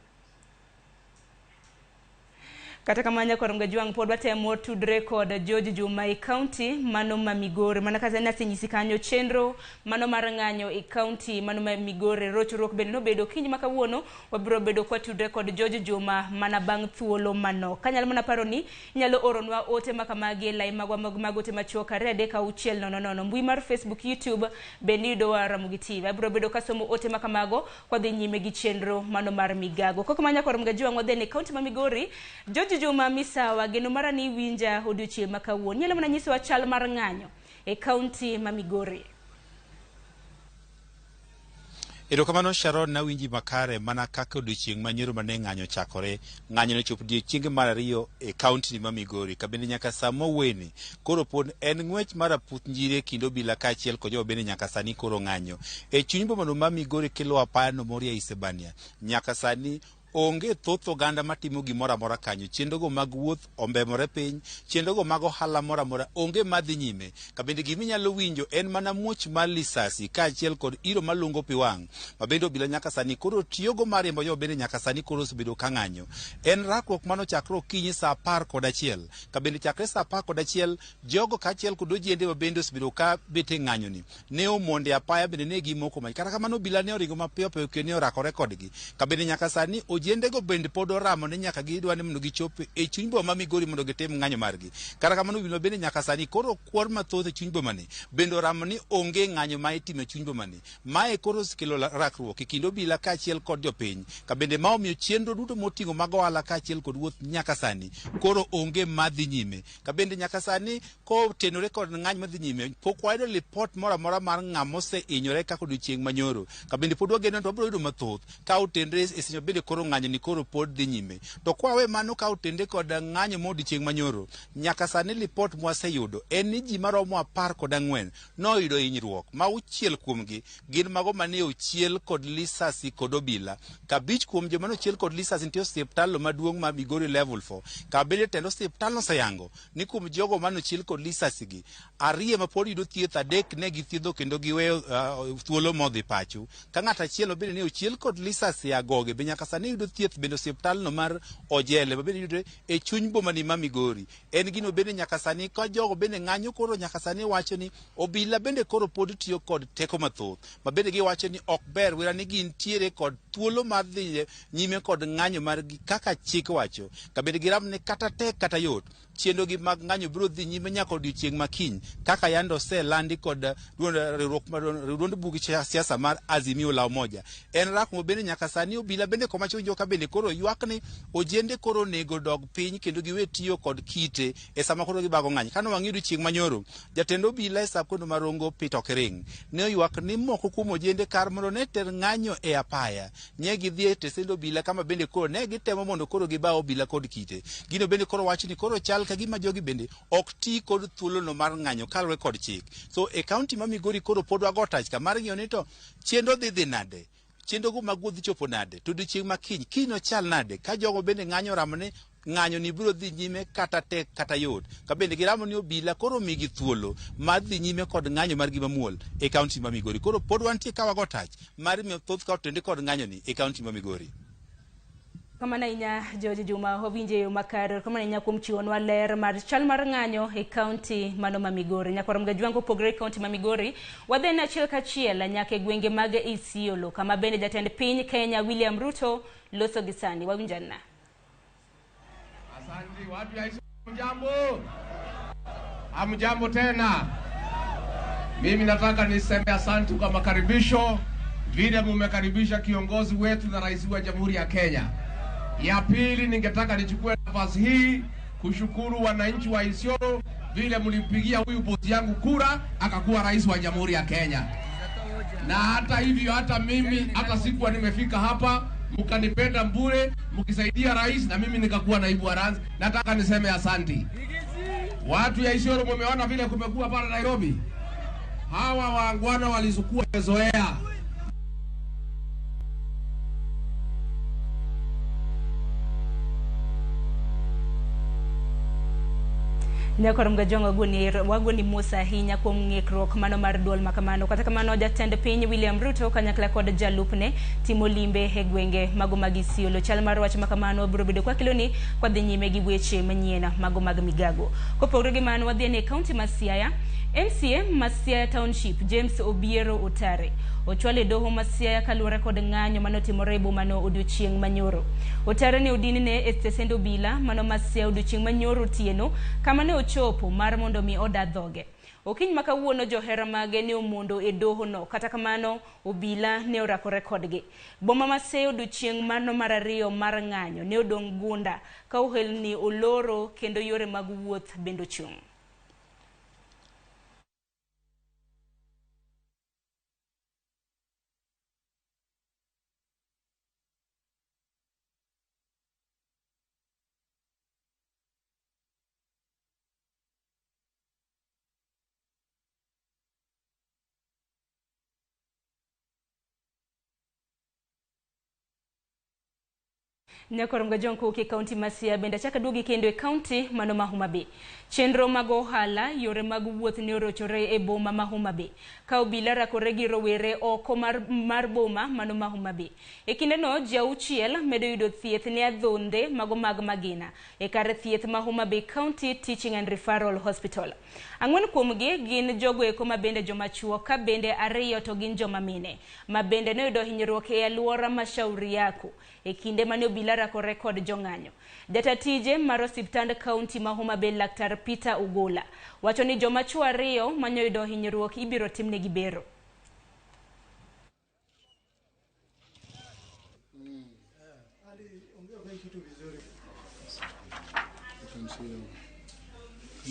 Kata kamano nyakwar Mgajwang' pod watemo tudre kod George Juma e kaunti mano ma Migori. Mana kaka nasenyisi kanyo, chenro mano mar ng'anyo e kaunti mano ma Migori rochruok bende nobedo kiny ma kawuono. Wabiro bedo kwatudre kod George Juma mana bang' thuolo manok. Kanyalo mana paro ni inyalo oronwa ote makamagi e lai magwa mag ote machuok 2 3 6 0 0. Mbui mar Facebook, YouTube bende iyudowa Ramogi TV. Abiro bedo kasomo ote makamago kwadhi nyime gi chenro mano mar migago. Kok ma nyakwar Mgajwang' wadhi e kaunti ma Migori. George Juma misawa, geno mara ni iwinja odiochieng' ma kawuono. Inyalo mana nyisowa chal mar ng'anyo e kaunti ma Migori. Erokamano Sharon, nawinji makare mana kaka odiochieng' manyoro mane ng'anyo chakore. Ng'anyo nochopo odiochienge mar ariyo e kaunti ma Migori, kabende nyaka sama weni koro pod en ng'wech mar aputh njiri e kind obila kaachiel kod jogo bende nyaka sani koro ng'anyo. E chuny bomano ma Migori kelo apaya no Moria Isebania, nyaka sani onge thoth oganda matimo gimoro amora kanyo. Chenrogo mag wuoth ombemore piny, chenrogo mag ohala moro amora onge madhi nyime. Kabende giminyalo winjo en mana muoch mar lisasi kaachiel kod iro malungo pi wang' mabende obila nyaka sani koro tiyogo mar riembo jogo bende nyaka sani koro osebedo ka ng'anyo. En rakruok manochakre okinyi saa 11, kabende chakre saa 11 jogo kaachiel kod ojende mabende osebedo ka bet e ng'anyoni ne omondo e apaya bende ne gimoko mach. Kata kamano obila ne oringo mapiyo piyo kendo ne orakore kodgi. Kabende nyaka sani ojendego bende pod oramo ni nyaka gidwa ni mondo gichop e chuny boma ma Migori mondo gitim ng'anyo margi. Kata kamano obila bende nyaka sani koro kuor mathoth e chuny bomani bende oramo ni onge ng'anyo ma itimo e chuny bomani. Mae koro osekelo rakruok e kind obila kaachiel kod jopiny. Kabende ma omiyo chenro duto moting'o mag ohala kaachiel kod wuoth nyaka sani koro onge madhi nyime. Kabende nyaka sani kotenore kod ng'anyo madhi nyime pok wayudo lipot moro amora mar ng'ama osehinyore kaka odiochieng' manyoro. Kabende pod wageno ni wabiro yudo mathoth ka otenre e seche bende koro ng'anyo ni koro pod dhi nyime. To kwawe mano ka otenre kod ng'anyo ma odiochieng' manyoro, nyaka sani lipot mwaseyudo en ni ji maromo 14 noyudo hinyruok, ma 6 kuomgi gin mago mane ochiel kod lisasi kod obila. 5 kuom joma nochiel kod lisasi nitie osiptal maduong' ma Migori level 4. Kabende tend osiptal oseyango ni kuom jogo manochiel kod lisasi gi, 2 ma pod yudo thieth, 3 ne githiedho kendo giweyo thuolo modhi pacho. Ka ng'at achiel bende ne ochiel kod lisasi agoge be nyaka sani yudo thieth bende osiptal no mar Ojele ma bende yudore e chuny bomani ma Migori. En gino bende nyaka sani ka jogo bende ng'anyo koro nyaka sani wacho ni obila bende koro pod tiyo kod teko mathoth ma bende giwacho ni ok ber wera ni gintiere kod thuolo mar dhi nyime kod ng'anyo margi kaka chik wacho. Kabende giram ni kata tek kata yot, chenro gi mag ng'anyo biro dhi nyime nyaka odiochieng' makiny kaka yando oselandi kod duond bug siasa mar Azimio la Umoja. En rakruok bende nyaka sani obila bende komachielo ka bende koro ywak ni ojende koro onego dog piny kendo giwe tiyo kod kite e sama koro gibago ng'anyo. Kane wang'iyo odiochieng' manyoro, jatend obila e sab kondo Marongo Peter Okiring ne oywak ni moko kuom ojende kar mondo ne ter ng'anyo e apaya, ne gidhi e tesend obila kama bende koro ne gitemo mondo koro giba obila kod kite. Gino bende koro wacho ni koro chal ka gima jogi bende ok ti kod thuolono mar ng'anyo kaluwore kod chik. So e kaunti ma Migori koro pod wago tach ka mar ng'iyo ni to chenro dhi nade, chenro go mag wuoth chopo nade, to odiochieng' ma kiny kiny ochal nade ka jogo bende ng'anyo oramo ni ng'anyo ni biro dhi nyime kata tek kata yot. Ka bende giramo ni obila koro migi thuolo mar dhi nyime kod ng'anyo margi mamuol e kaunti ma Migori. Koro pod wantie ka wago tach mar miyo thoth ka otende kod ng'anyo ni e kaunti ma Migori. Kamano ahinya George Juma, wawinje yo makare. Kamano ahinya kuom chiwonwa ler mar chal mar ng'anyo e kaunti mano ma Migori. Nyakwar Mgajwang' opogore e kaunti ma Migori, wadhi achiel kachiel nyaka e gwenge mag Isiolo kama bende jatend piny Kenya William Ruto loso gi sani. Wawinjana. Asante watu ya Isiolo, hamjambo tena. Mimi nataka niseme asante kwa makaribisho, vile mumekaribisha kiongozi wetu na rais wa Jamhuri ya Kenya. Ya pili, ningetaka nichukue nafasi hii kushukuru wananchi wa Isiolo vile mlimpigia huyu bosi yangu kura akakuwa rais wa Jamhuri ya Kenya. Na hata hivyo, hata mimi hata sikuwa nimefika hapa, mkanipenda mbure, mkisaidia rais na mimi nikakuwa naibu wa rais. Nataka niseme asanti. Watu ya Isiolo, mumeona vile kumekuwa pale Nairobi. Hawa waangwana walizukua zoea. Nyakor Mgajwang' wagoni mos ahinya kuom ng'ikruok mano mar duol makamano. Kata kamano jatend piny William Ruto kanyakla kod jalupne timo limbe e gwenge mago mag Isiolo. Chal mar wach makamano biro bedo kwakeloni kwadhi nyime gi weche manyien mago mag migago. Kopogore gi mano wadhi e kaunti ma Siaya. MCA ma Siaya Township James Obiero Otare ochwal e doho ma Siaya kaluwore kod ng'anyo manotimore e bomano odiochieng' manyoro. Otare ne odinne e stesend obila mano ma Siaya odiochieng' manyoro otieno kama ne ochopo mar mondo mi oda dhoge. Okinyi ma kawuono johera mage ne omondo e doho no, kata kamano obila ne orakore kodgi. Boma ma Siaya odiochieng' mano mar ariyo mar ng'anyo ne odong' gunda ka ohelni oloro kendo yore mag wuoth bende ochung'. Nyakor Mgajwang' kowuok e kaunti ma Siaya bende achako aduogi kendo e kaunti mano ma Homa Bay. Chenro mag ohala, yore mag wuoth ne orochore e boma ma Homa Bay. Ka obila rakore gi rowere oko mar boma mano ma Homa Bay. E kindeno ji 6 medo yudo thieth ne adhonde mago mag magina e kar thieth ma Homa Bay County Teaching and Referral Hospital. 4 kuomgi gin jogo eko ma bende joma chuo ka bende 2 to gin joma mine ma bende ne oyudo hinyruok e alwora ma Shauri Yako e kinde mane obila rakore kod jong'anyo. Jata tije mar osiptand kaunti ma Homa Bay Laktar Peter Ugola wacho ni joma chuo 2 manyoyudo hinyruok ibiro timnegi bero.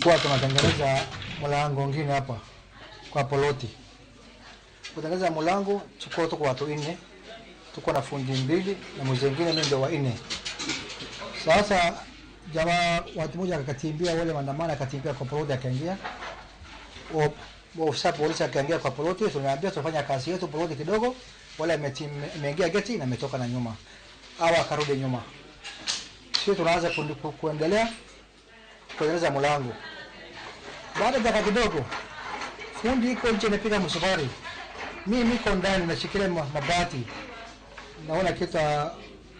Kwa tunatengeneza mlango mwingine hapa kwa poloti. Kutengeneza mlango tuko tuko watu 4. Tuko na fundi 2 na mwingine mimi ndio wa 4. Sasa jamaa watu mmoja akatimbia wale maandamano akatimbia kwa poloti akaingia. Ofisa polisi akaingia kwa poloti, tunaambia tufanya kazi yetu poloti kidogo, wale ameingia geti na ametoka na nyuma. Hawa akarudi nyuma. Sisi tunaanza kuendelea kuendeleza mlango. Baada ya dakika kidogo fundi iko nje anapiga msumari. Mimi niko ndani nashikilia mabati. Naona kitu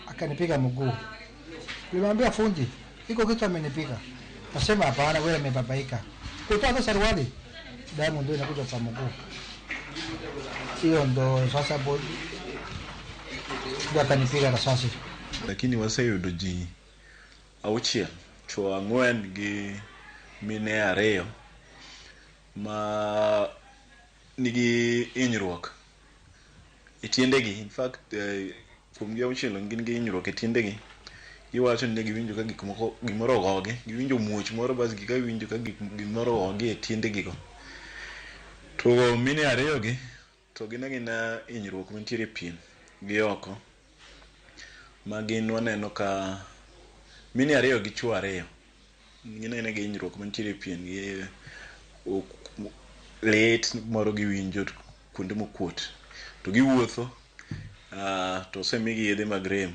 akanipiga mguu. Nilimwambia fundi, iko kitu amenipiga. Nasema hapana, wewe umebabaika. Kutoa hata saruali, damu ndio inakuja kwa mguu. Hiyo ndo sasa ndio akanipiga risasi. Lakini waseyudo ji 6, chwo 4 gi mine 2 ma nigi hinyruok e tiendegi. In fact, kuom gi 6 gin gi hinyruok e tiendegi. Giwacho ni giwinjo ka gik moko gimoro ogogi, giwinjo muoch moro bas giwinjo ka gimoro ogogi e tiendegigo. To mine 2 gi to gin agina hinyruok mantiere e pien gi oko ma gin waneno ka mine 2 gi chwo 2 gin agina gi hinyruok mantiere e pien gi lit moro giwinjo kuonde mokuot to giwuotho to osemigi yedhe mag rem.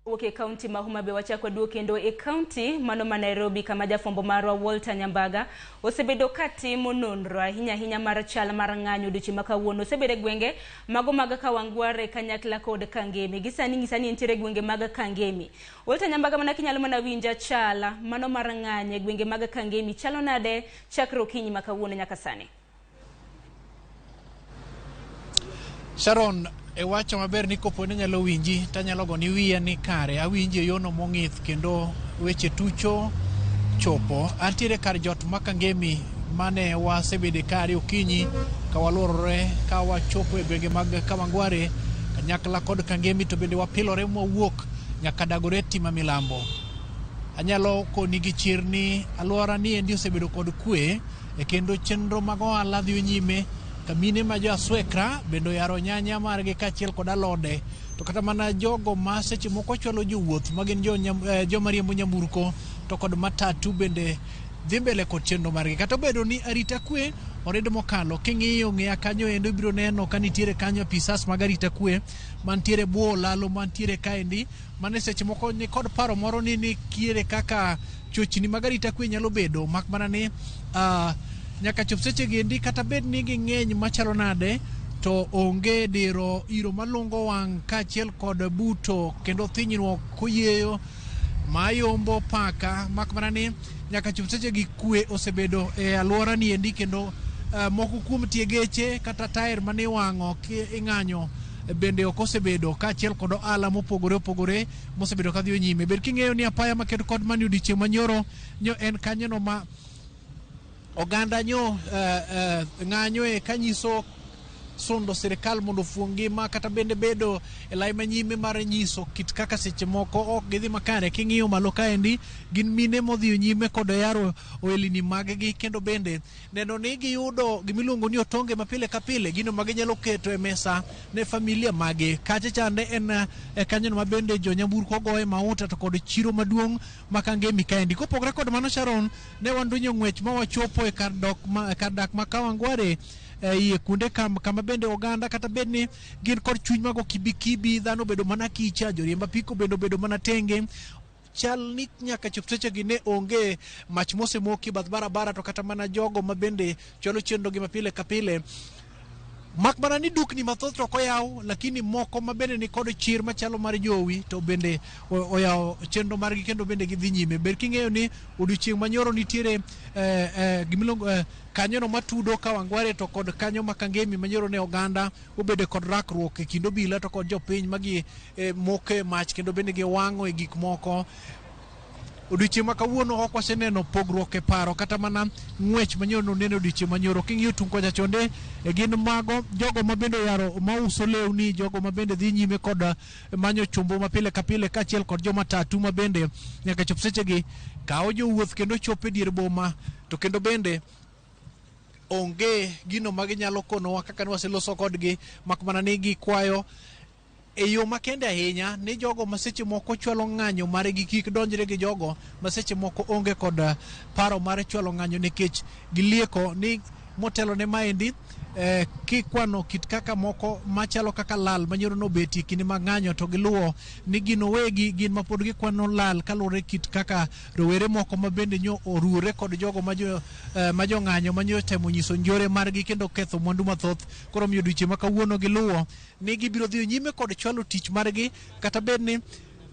Wuok e kaunti ma Homa Bay wachako waduogo kendo e kaunti mano ma Nairobi kama jafwambo marwa Walter Nyambaga osebedo katimo nonro ahinya ahinya mar chal mar ng'anyo odiochieng' ma kawuono. Osebedo e gwenge mago mag Kawangware kanyakla kod Kangemi. Gi sani nyisa ni entiere e gwenge mag Kangemi. Walter Nyambaga, mana kinyalo mana winja chala mano mar ng'anyo e gwenge mag Kangemi chalo nade chakre okinyi ma kawuono nyaka sani? Sharon, ewacho maber ni kopo ni anyalo winji tanyalo goni wiya ni kare awinji e yono mong'ith kendo weche tucho chopo. Antiere kar jot ma Kangemi mane wasebede kare okinyi ka waluorore ka wachopo e gwenge mag Kawangware kanyakla kod Kangemi to bende wapilore mwawuok nyaka Dagoretti ma milambo. Anyalo koni gi chir ni alwora ni endi osebedo kod kwe e kendo chenro mag ohala dhi nyime. Kamine ma jo aswekra bende oyaro nyanya margi kaachiel kod alode, to kata mana jogo ma seche moko chwalo jowuoth ma gin joma riembo nyamburko to kod matatu bende dhi mbele kod chenro margi. Kata obedo ni arita kwe orid mokalo, king'iyo ng'iya kanyo endo ibiro neno ka nitiere kanyo apisas mag arita kwe mantiere bwo olalo mantiere kaendi mane seche moko ni kod paro moro ni nitiere kaka Chochni mag arita kwe nyalo bedo mak mana ni nyaka chop seche gi endi kata bed ni ging'eny machalo nade to onge diro iro malungo wang' kaachiel kod buto kendo thinyruok koyieyo mayombo paka mak mana ni nyaka chop seche gi kwe osebedo e alwora ni endi kendo moko kuom tie geche kata taer mane iwang'o ki ing'anyo bende ok osebedo kaachiel kod ohala mopogore opogore mosebedo kadhi nyime. Bed king'eyo ni apaya makedo kod mani odiochieng' manyoro nyo en kanyono ma oganda nyo ng'anyoe kanyiso sundo sirikal mondo ofuong ngima kata bende bedo e lai manyime mar nyiso kit kaka seche moko ok gidhi makare. King'iyo malo kaendi gin mine modhiyo nyime kod yaro ohelni mag-gi kendo bende neno ni giyudo gimiluongo ni otonge ma pile ka pile, gino ma ginyalo keto e mesa ne familia magi. Kacha chande en kanyono ma bende jo nyamburko goye mauta to kod chiro maduong' ma Kangemi kaendi. Kopogore kod mano, Sharon, ne wandunyo ng'wech ma wachopo e kar dok ma, kar dak ma Kawangware e iye kuonde kama bende oganda kata bed ni gin kod chuny mago kibikibi, dhano obedo mana kicha, joriemb apiko bende obedo mana tenge. Chal ni nyaka chop sechegi ne onge mach mosemoki e bath barabara to kata mana jogo ma bende chwalo chenro gi mapile ka pile mak mana ni dukni mathoth to ok oyaw, lakini moko ma bende ni kod chir machalo mar jowi to bende oyawo chenro margi kendo bende gidhi nyime. Ber king'eyo ni odiochieng' manyoro nitiere gimiluongo kanyono matudo Kawangware to kod kanyo ma Kangemi manyoro ne oganda obedo kod rakruok e kind obila to kod jopiny magi moke mach kendo bende giwang'o e gik moko. Odiochieng' ma kawuono ok waseneno pogruok e paro kata mana ng'wech manyoro noneno odiochieng' manyoro. King'iyo tung' kocha chonde gin mago jogo ma bende oyaro mauso lewni, jogo ma bende dhi nyime kod manyo chumbo ma pile ka pile kaachiel kod joma tatu ma bende nyaka chop sechegi kawo jowuoth kendo chopo e dier boma to kendo bende onge gino ma ginyalo konowa kaka ne waseloso kodgi mak mana ni gikwayo e yo makende ahinya ni jogo ma seche moko chwalo ng'anyo margi kik donjre gi jogo ma seche moko onge kod paro mar chwalo ng'anyo nikech gilieko ni motelo ne maendi kikwano kit kaka moko machalo kaka lal manyoro nobetie kinde mag ng'anyo to giluwo ni gin owegi gin ma pod gikwano lal kaluwore kit kaka rowere moko ma bende nyo oruore kod jogo ma jo ma jong'anyo manyo temo nyiso njore margi kendo ketho mwandu mathoth. Koro omiyo odiochieng' ma kawuono giluwo ni gibiro dhi nyime kod chwalo tich margi kata bed ni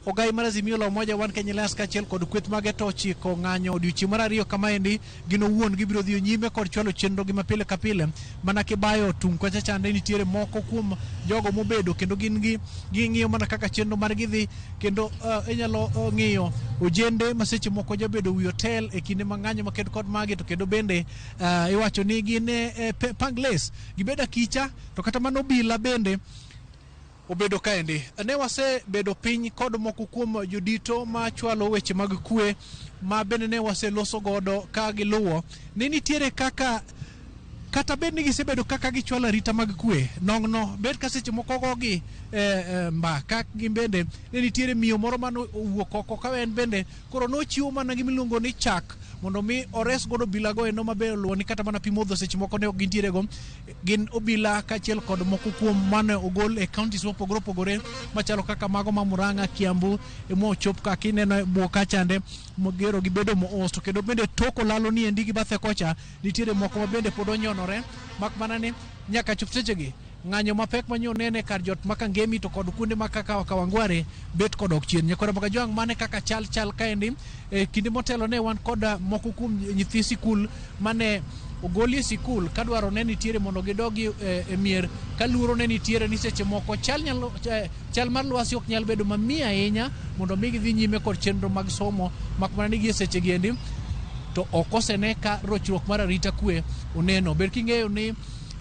ogai mar Azimio la Umoja One Kenya Alliance kaachiel kod kweth mage to ochiko ng'anyo odiochieng' mar ariyo kamaendi, gin owuon gibiro dhi nyime kod chwalo chenro gi mapile ka pile. Mana kibayo tung' kocha chande nitiere moko kuom jogo mobedo kendo gin gi ging'iyo mana kaka chenro margi dhi kendo inyalo ng'iyo ojende ma seche moko jabedo wi hotel e kinde ma ng'anyo maked kod magi to kendo bende iwacho ni gin pangles gibedo akicha to kata mana obila bende obedo kaendi. Ne wasebedo piny kod moko kuom jodito machwalo weche mag kwe ma bende ne waseloso godo ka giluwo ni nitiere kaka kata bed ni gisebedo kaka gichwalo arita mag kwe nong'no bed ka seche moko gogi mbaka gin bende ne nitiere miyo moro mane owuok oko ka en bende koro nochiwo mana gimiluongo ni chak mondo mi ores godo obila go endo mabe oluwo ni kata mana pi modho seche moko ne ok gintiere go. Gin obila kaachiel kod moko kuom mane ogol e counties mopogore opogore machalo kaka mago ma Murang'a, Kiambu emochop ka kineno e bwo kachande mogero gibedo moos to kendo bende tok olalo ni endi gi bathe kocha nitiere moko ma bende pod onyonore mak mana ni nyaka chop sechegi ng'anyo mapek manyo nene kar jot ma Kangemi to kod kuonde ma kaka Kawangware bet kodok chien. Nyakwara Magajwang' mane kaka chal chal kaendi e kinde motelo ne wan kod moko kuom nyithi sikul mane ogolie sikul kadwaro ne nitiere mondo gidogi e mier ka luoro ne nitiere ni seche moko chal nyalo chal mar lwasi ok nyal bedo mamiyo ahinya mondo mi gidhi nyime kod chenro mag somo mak mana ni gie seche gi endi to ok osene ka rochruok mar arita kwe oneno. Ber king'eyo ni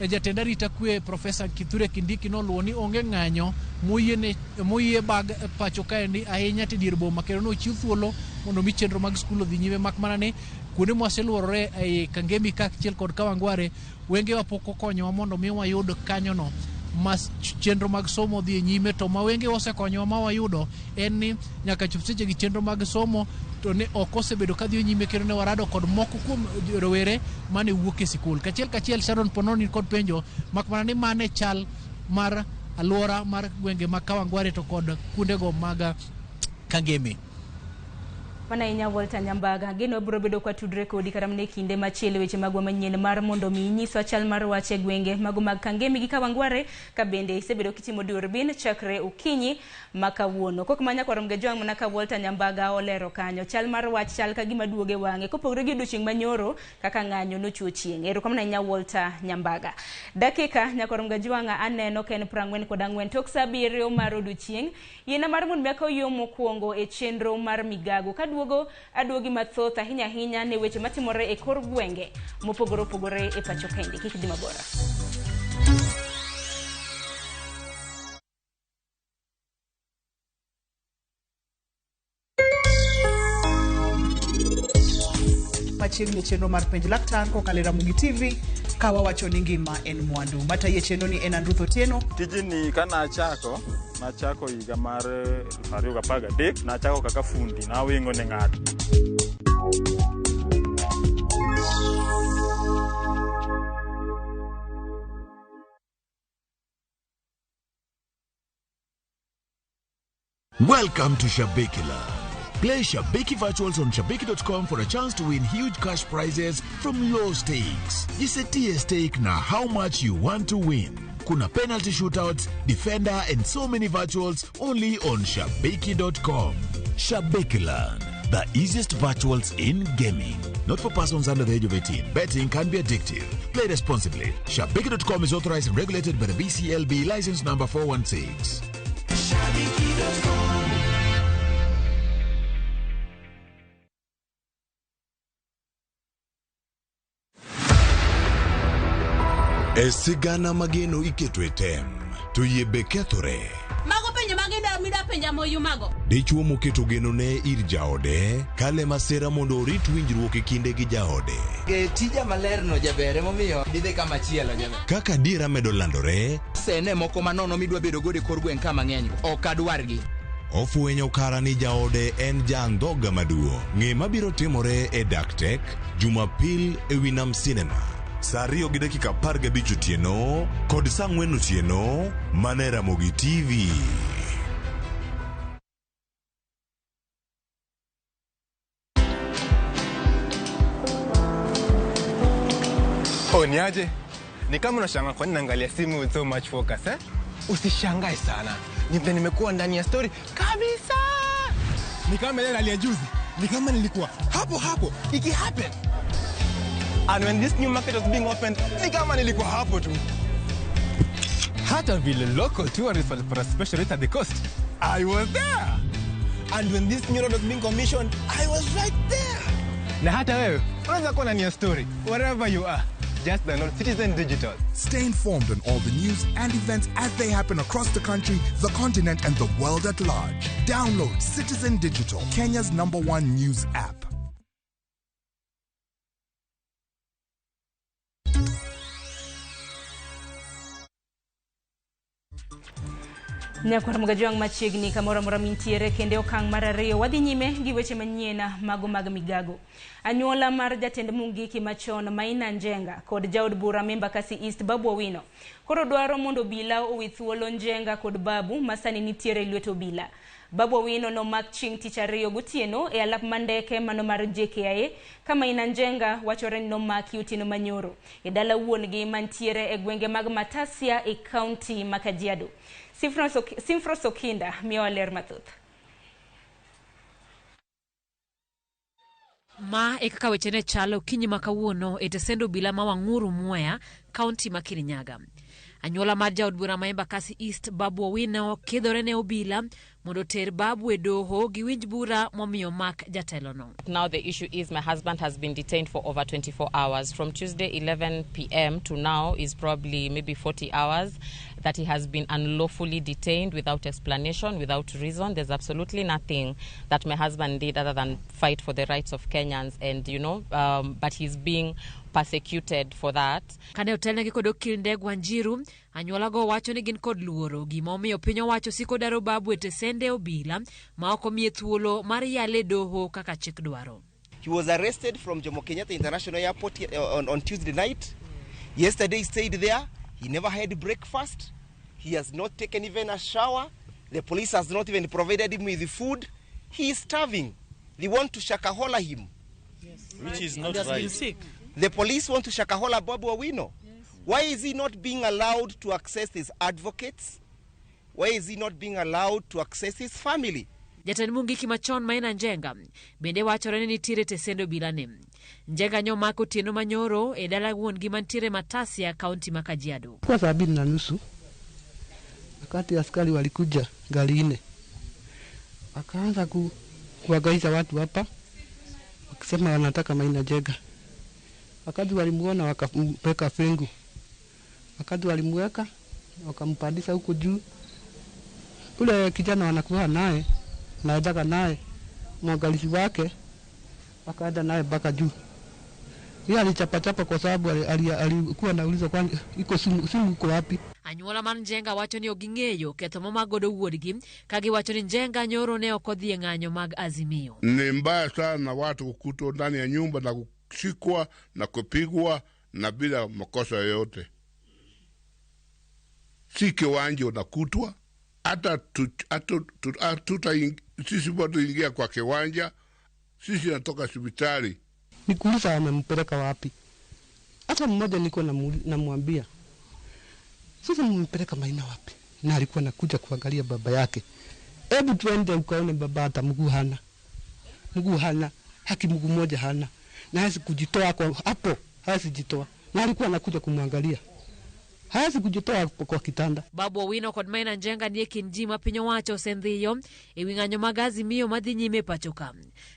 jatend arita kwe Profesa Kithure Kindiki noluwo ni onge ng'anyo moyie bag pacho kaendi ahinya to dier boma kendo nochiw thuolo mondo mi chenro mag skul odhi nyime mak mana ni kuonde mwaseluorore ei Kangemi kaachiel kod Kawangware wengewa pok okonyowa mondo mi wayud kanyono ma chenro mag somo dhi e nyime to ma wengewa osekonyowa ma wayudo en ni nyaka chop seche gi chenro mag somo to ne ok osebedo ka dhi nyime kendo ne warado kod moko kuom rowere mane wuok e sikul. Kachiel kachiel Sharon Pononi kod penjo mak mana ni mane chal mar alwora mar gwenge mag Kawangware to kod kuondego mag Kangemi. Mana ahinya Walter Nyambaga, geno biro bedo kwa tudre kodi kata mana e kinde machielo weche magwa manyien mar mondo mi inyiswa chal mar wach e gwenge mago mag Kangemi gi Kawangware ka bende isebedo kitimo durbin chakre okinyi ma kawuono. Kok ma nyakwar Mgejwang' mana ka Walter Nyambaga olero kanyo, chal mar wach chal ka gima duogo e wang'e kopogore gi odiochieng' manyoro kaka ng'anyo nochwo chieng'. Erokamano ahinya Walter Nyambaga. Dakika nyakwar Mgejwang' aneno ka en 44 tok saa 7 mar odiochieng'. Yiena mar mondo mi akaw yo mokwongo e chenro mar migago kaduogo aduogi mathoth ahinya ahinya ne weche matimore e kor gwenge mopogore opogore e pacho kende. Kik idhi mabor. Machiegni chenro mar penj laktar kokalo e Ramogi TV ka wawacho ni ngima en mwandu. Matayi e chenro ni en Andruth Otieno. Tijni ka nachako, nachako higa mar 2013, nachako kaka fundi, nawingo ne ng'ato. Welcome to Shabiki Land. Play Shabiki Virtuals on Shabiki.com for a chance to win huge cash prizes from low stakes. Jisetie stake na how much you want to win. Kuna penalty shootouts, defender, and so many virtuals only on Shabiki.com. Shabiki Land, the easiest virtuals in gaming. Not for persons under the age of 18. Betting can be addictive. Play responsibly. Shabiki.com is authorized and regulated by the BCLB license number 416. E sigana mageno iketo e tem, to yie be kethore. Mago penjo mag mida penja moyumago. Dichwo moketo genone ir jaode, kale masira mondo orit winjruok e kinde gi jaode. E tija malerno jaber emomiyo idhi kama chielo jaber. Kaka adiera medo landore, Sene moko manono midwa bedo godo e kor gweng' ka mang'eny ok adwargi. ofwenyo kara ni jaode en ja andhoga maduong'. Ng'e mabiro timore e Dak Tek, Jumapil e wi Nam Cinema. Saa 2:15 otieno kod saa 4 otieno mana e Ramogi TV. Oh, ni aje? Ni kama unashangaa kwa nini naangalia simu with so much focus, eh? Usishangae sana. Ni vile nimekuwa ndani ya story kabisa. Ni kama ile hali ya juzi. Ni kama nilikuwa hapo hapo iki happen. And when this new market was being opened, ni kama nilikuwa hapo tu. Hata vile local tourists walipata special rate at the coast. I was there. And when this new road was being commissioned, I was right there. Na hata wewe unaweza kuwa ndani ya story wherever you are. Just download Citizen Digital. Stay informed on all the news and events as they happen across the country, the continent, and the world at large. Download Citizen Digital, Kenya's #1 news app. Nyakwar Mgajwang' machiegni kamoro amora mintiere kendo okang' mar ariyo wadhi nyime gi weche manyien mago mag migago. Anyuola mar jatend Mungiki machon Maina Njenga kod jaod bura Embakasi East Babu Owino koro dwaro mondo obila owi thuolo Njenga kod Babu masani nitiere e lwet obila. Babu Owino nomak chieng' tich ariyo gotieno e alap ma ndeke mano mar JKIA ka Maina Njenga wachore ni nomaki otieno manyoro e dala wuon-gi mantiere e gwenge mag Matasia e kaunti ma Kajiado. Simfros Okinda miyowa ler mathoth. Ma e kaka weche ne chalo okinyi ma kawuono e tesend obila ma Wang'uru Mwea, kaunti ma Kirinyaga. Anyuola mar jaod bura ma Embakasi East Babu Owino kedore ne obila mondo oter Babu e doho giwinj bura momiyo mak jatelono. Now the issue is my husband has been detained for over 24 hours. From Tuesday 11 p.m. to now is probably maybe 40 hours that he has been unlawfully detained without explanation, without reason. There's absolutely nothing that my husband did other than fight for the rights of Kenyans and, you know, but he's being persecuted for that. Kane otelnegi kod okil Ndegwa Njiru, anyuolago wacho ni gin kod luoro gima omiyo piny owacho siko daro Babu e tesende obila ma ok omiye thuolo mar yale e doho kaka chik dwaro. He was arrested from Jomo Kenyatta International Airport on Tuesday night. Yesterday he stayed there. He never had breakfast. He has not taken even a shower. The police has not even provided him with food. He is starving. They want to shakahola him. Yes. Which is not right. Sick. The police want to shakahola Babu Owino. Yes. Why is he not being allowed to access his advocates? Why is he not being allowed to access his family? Jatend Mungiki machon Maina Njenga bende wachore ni nitiere tesend obila ne. Njenga nyomak otieno manyoro e dala wuon-gi mantiere Matasia, kaunti ma Kajiado. Kwa 7:30 wakati askari walikuja gari 4 wakaanza kuwagaiza watu hapa wakisema wanataka Maina Njenga. Wakati walimuona wakampeka fengu. Wakati walimuweka wakampandisha huko juu. Ule kijana wanakuwa naye naendaga naye mwangalizi wake akaenda naye mpaka juu. Yeye alichapachapa kwa sababu alikuwa anauliza kwani iko simu iko wapi. Anyuola mar Njenga wacho ni ok ging'eyo ketho momak godo wuodgi ka giwacho ni Njenga nyoro ne ok odhi e ng'anyo mag Azimio. Ni mbaya sana watu kukutwa ndani ya nyumba na kushikwa na kupigwa na bila makosa yoyote. Si kiwanja unakutwa, hata sisi watu ingia kwa kiwanja, sisi natoka hospitali. Nikuuliza amempeleka wapi? Hata mmoja niko namwambia, sasa mmempeleka Maina wapi? Na alikuwa anakuja kuangalia baba yake. Hebu tuende ukaone baba, hata mguu hana. Mguu hana, haki mguu mmoja hana. Na hawezi kujitoa kwa hapo, hawezi jitoa. Na alikuwa anakuja kumwangalia. Hawezi kujitoa kwa kitanda. Babu Owino kod Maina Njenga nie kind ji ma piny owacho osendhiyo e wi ng'anyo mag Azimio madhi nyime pacho ka.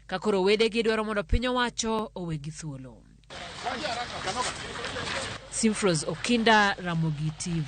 Ka koro wedegi dwaro mondo piny owacho owegi thuolo. Simfros Okinda, Ramogi TV.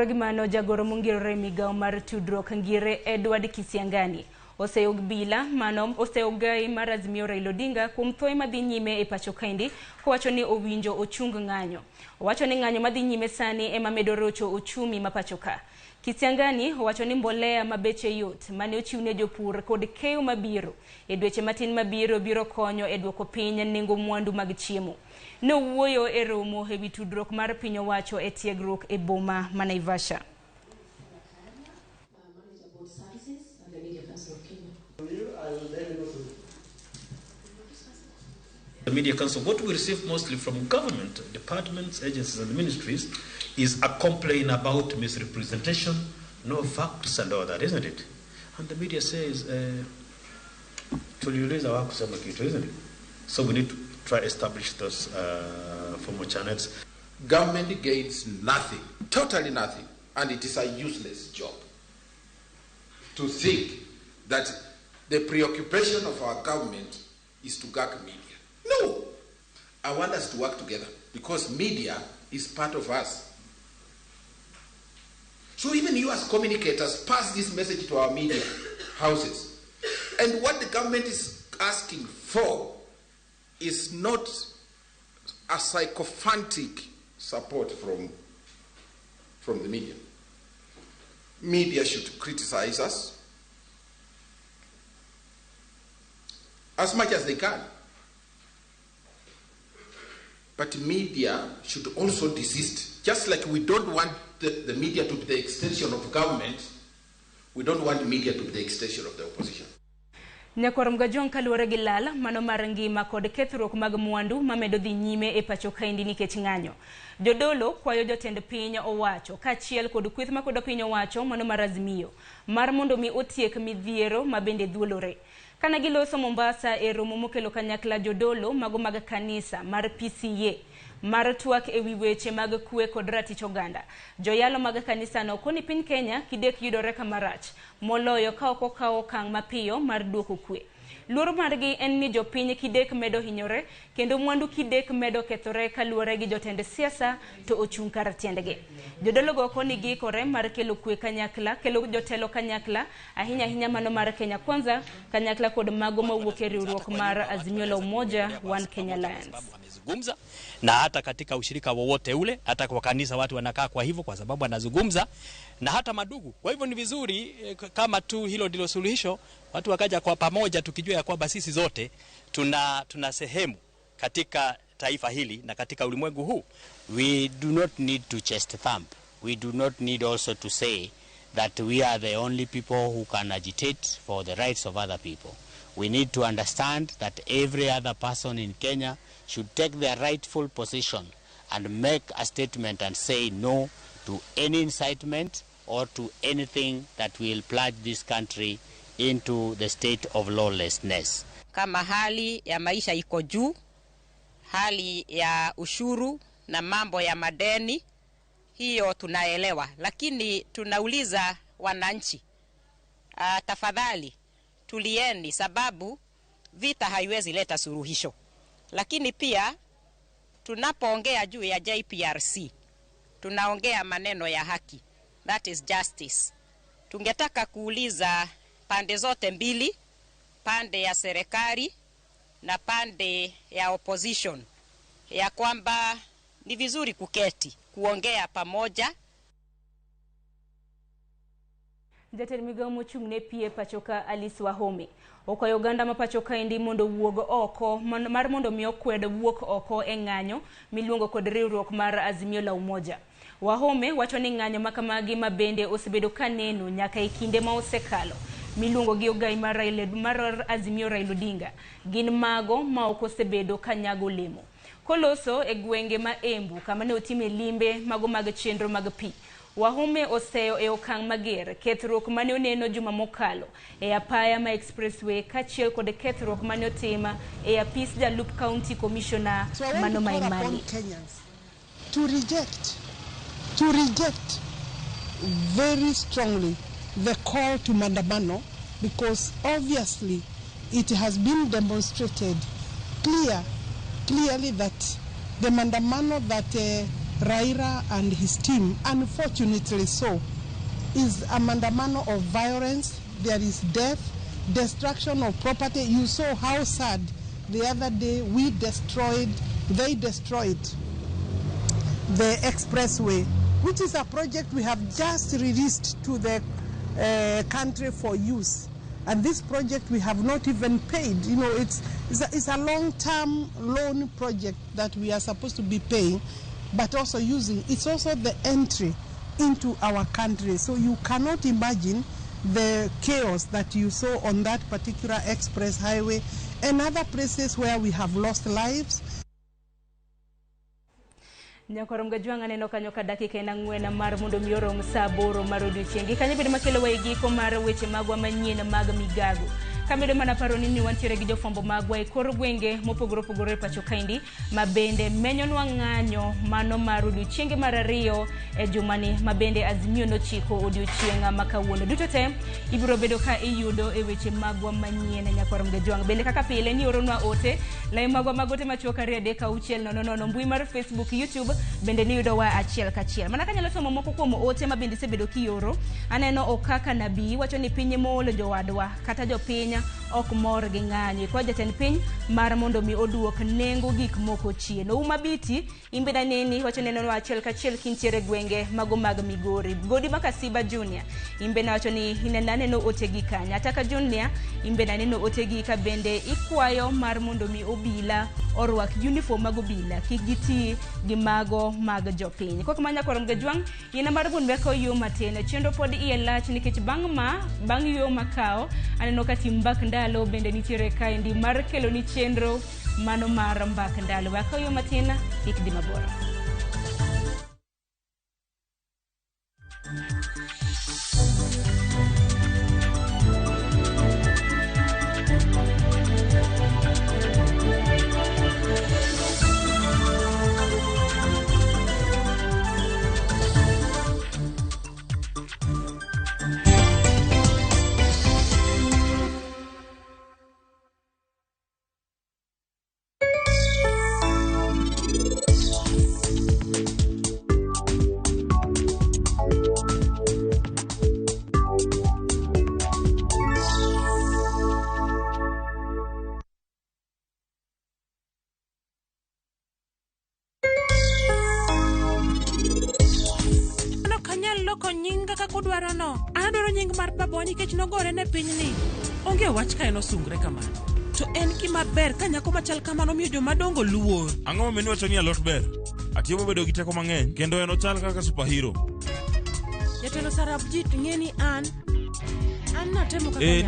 Gimano jagoro mongirore migao mar tudruok Ngire Edward Kisiangani oseyog bila mano oseogai mar Azimio Raila Odinga kuom thoe madhi nyime e pacho kaendi kowacho ni owinjo ochung ng'anyo. Owacho ni ng'anyo madhi nyime sani ema medo rocho uchumi ma pacho ka. Kisiangani owacho ni mbolea ma beche yot mane ochiwne jopur kod keyo mabiro e dweche matin mabiro biro konyo e duoko piny nengo mwandu mag chiemo. Nowuoyo e romo e wi tudruok mar piny owacho e tiegruok e boma ma Naivasha. The Media Council, what we receive mostly from government departments, agencies and ministries is a complaint about misrepresentation, no facts and all that, isn't it? And the media says, tuliuliza hawakusema kitu, isn't it? So we need to try establish those formal channels. Government gains nothing, totally nothing, and it is a useless job to think that the preoccupation of our government is to gag media. No! I want us to work together because media is part of us. So even you as communicators, pass this message to our media houses. And what the government is asking for is not a sycophantic support from the media. Media should criticize us as much as they can. But media should also desist. Just like we don't want the media to be the extension of government, we don't want media to be the extension of the opposition. Nyakwar Mgajwang' kaluwore gi lal mano mar ngima kod kethruok mag mwandu mamedo dhi nyime e pacho kaendi nikech ng'anyo. Jodolo kwayo jotend piny owacho kaachiel kod kweth makodo piny owacho mano mar Azimio mar mondo mi otiek midhiero mabende dhuolore. Kana giloso Mombasa e romo mokelo kanyakla jodolo mago mag kanisa mar PCA mar twak ewi weche mag kwe kod ratich oganda. Joyalo mag kanisano koni piny Kenya kidek yudore kama moloyo ka ok okawo okang' mapiyo mar duoko kwe. Luoro margi en ni jopiny kidek medo hinyore kendo mwandu kidek medo kethore kaluwore gi jotend siasa to ochung' kar tiendgi. Jodologo koni giikore mar kelo kwe kanyakla, kelo jotelo kanyakla, ahinya ahinya mano mar Kenya Kwanza, kanyakla kod mago mawuok e riwruok mar Azimio la Umoja One Kenya Alliance. Amezungumza na hata katika ushirika wowote ule, hata kwa kanisa watu wanakaa kwa hivyo kwa sababu anazungumza na hata madugu. Kwa hivyo ni vizuri kama tu hilo ndilo suluhisho, watu wakaja kwa pamoja tukijua ya kwamba sisi zote tuna sehemu katika taifa hili na katika ulimwengu huu. We do not need to chest thump. We do not need also to say that we are the only people who can agitate for the rights of other people. We need to understand that every other person in Kenya should take their rightful position and make a statement and say no to any incitement or to anything that will plunge this country into the state of lawlessness. Kama hali ya maisha iko juu, hali ya ushuru na mambo ya madeni, hiyo tunaelewa, lakini tunauliza wananchi, tafadhali tulieni, sababu vita haiwezi leta suluhisho. Lakini pia tunapoongea juu ya JPRC tunaongea maneno ya haki, that is justice. Tungetaka kuuliza pande zote mbili, pande ya serikali na pande ya opposition, ya kwamba ni vizuri kuketi kuongea pamoja. Jatend migao mochung' ne pie pachoka Alice Wahome okwayo oganda ma pacho kaendi mondo owuog oko mar mondo mi okwed wuok oko e ng'anyo miluongo kod riwruok mar Azimio la Umoja. Wahome wacho ni ng'anyo makamagi ma bende osebedo kaneno nyaka e kinde ma osekalo miluongo gi ogai mar Azimio Raila Odinga gin mago ma ok osebedo kanyago olemo. Koloso e gwenge ma Embu kama ne otime limbe mago mag chenro mag pi, Wahome oseyo e okang' mager kethruok mane oneno juma mokalo e apaya ma expressway kaachiel kod kethruok mane otim e apis jalup county commissioner So I want mano to call upon Maimali. Kenyans to reject very strongly the call to Mandamano, because obviously it has been demonstrated clearly that the Mandamano that Raila and his team, unfortunately so, is a Mandamano of violence. There is death, destruction of property. You saw how sad the other day they destroyed the expressway, which is a project we have just released to the country for use. And this project we have not even paid. You know, it's a long-term loan project that we are supposed to be paying, but also using. It's also the entry into our country. So you cannot imagine the chaos that you saw on that particular express highway and other places where we have lost lives. Nyakwar Mgajwang' aneno kanyo ka dakika en 4 mar mondo mi orom saa 8 mar odiochieng'. Gi kanyo bedo makelo wa e giko mar weche magwa manyien mag migago. Kamedo mana paro ni wantiere gi jofwambo magwa e kor gwenge mopogore opogore e pacho kaendi ma bende menyonwa ng'anyo mano mar odiochienge mar 2 e jumani ma bende Azimio nochiko odiochieng' ma kawuono. Duto te ibiro bedo ka iyudo e weche magwa manyien Nyakwar Mgajwang'. Bende kaka pile ni oronwa ote lai magwa mag ote machuok 2 3 6 0 0 mbui mar Facebook, YouTube bende niyudo wa achiel kachiel. Mana kanyalo somo moko kuom ote ma bende isebedo kioro, aneno Okaka Nabii wacho ni piny moolo jowadwa kata jopiny ok mor gi ng'anyo. Kwa jatend piny mar mondo mi oduok nengo gik moko chien. Ouma Biti imbe naneni wacho neno achiel kachiel kintiere gwenge mago mag Migori. Godi Makasiba Junior imbe na wacho ni inenaneno ote gi kanya. Ataka Junior imbe naneno ote gi ka bende ikwayo mar mondo mi obila orwak uniform mag obila kik giti gi mago mag jopiny. Kok manya Nyakwar Mgajwang' yien mar bun weko yo matin chenro pod iye lach nikech bang' yo makao aneno ka tim mbak ndalo bende nitiere kaendi mar kelo ni chenro mano mar mbak ndalo. Wako yo matin kik dhi mabor. Adwaro nying mar babawa nikech nogore ne pinyni. Onge wach ka en osungre kamano. To en gima ber ka nyako machal kamano miyo jomadongo luor. Ang'o momiyo niwacho ni alot ber? Atiyo mobedo gi teko mang'eny kendo en ochal kaka superhero. Jatelo Sarabjit ng'e ni an natemo kaka Eh,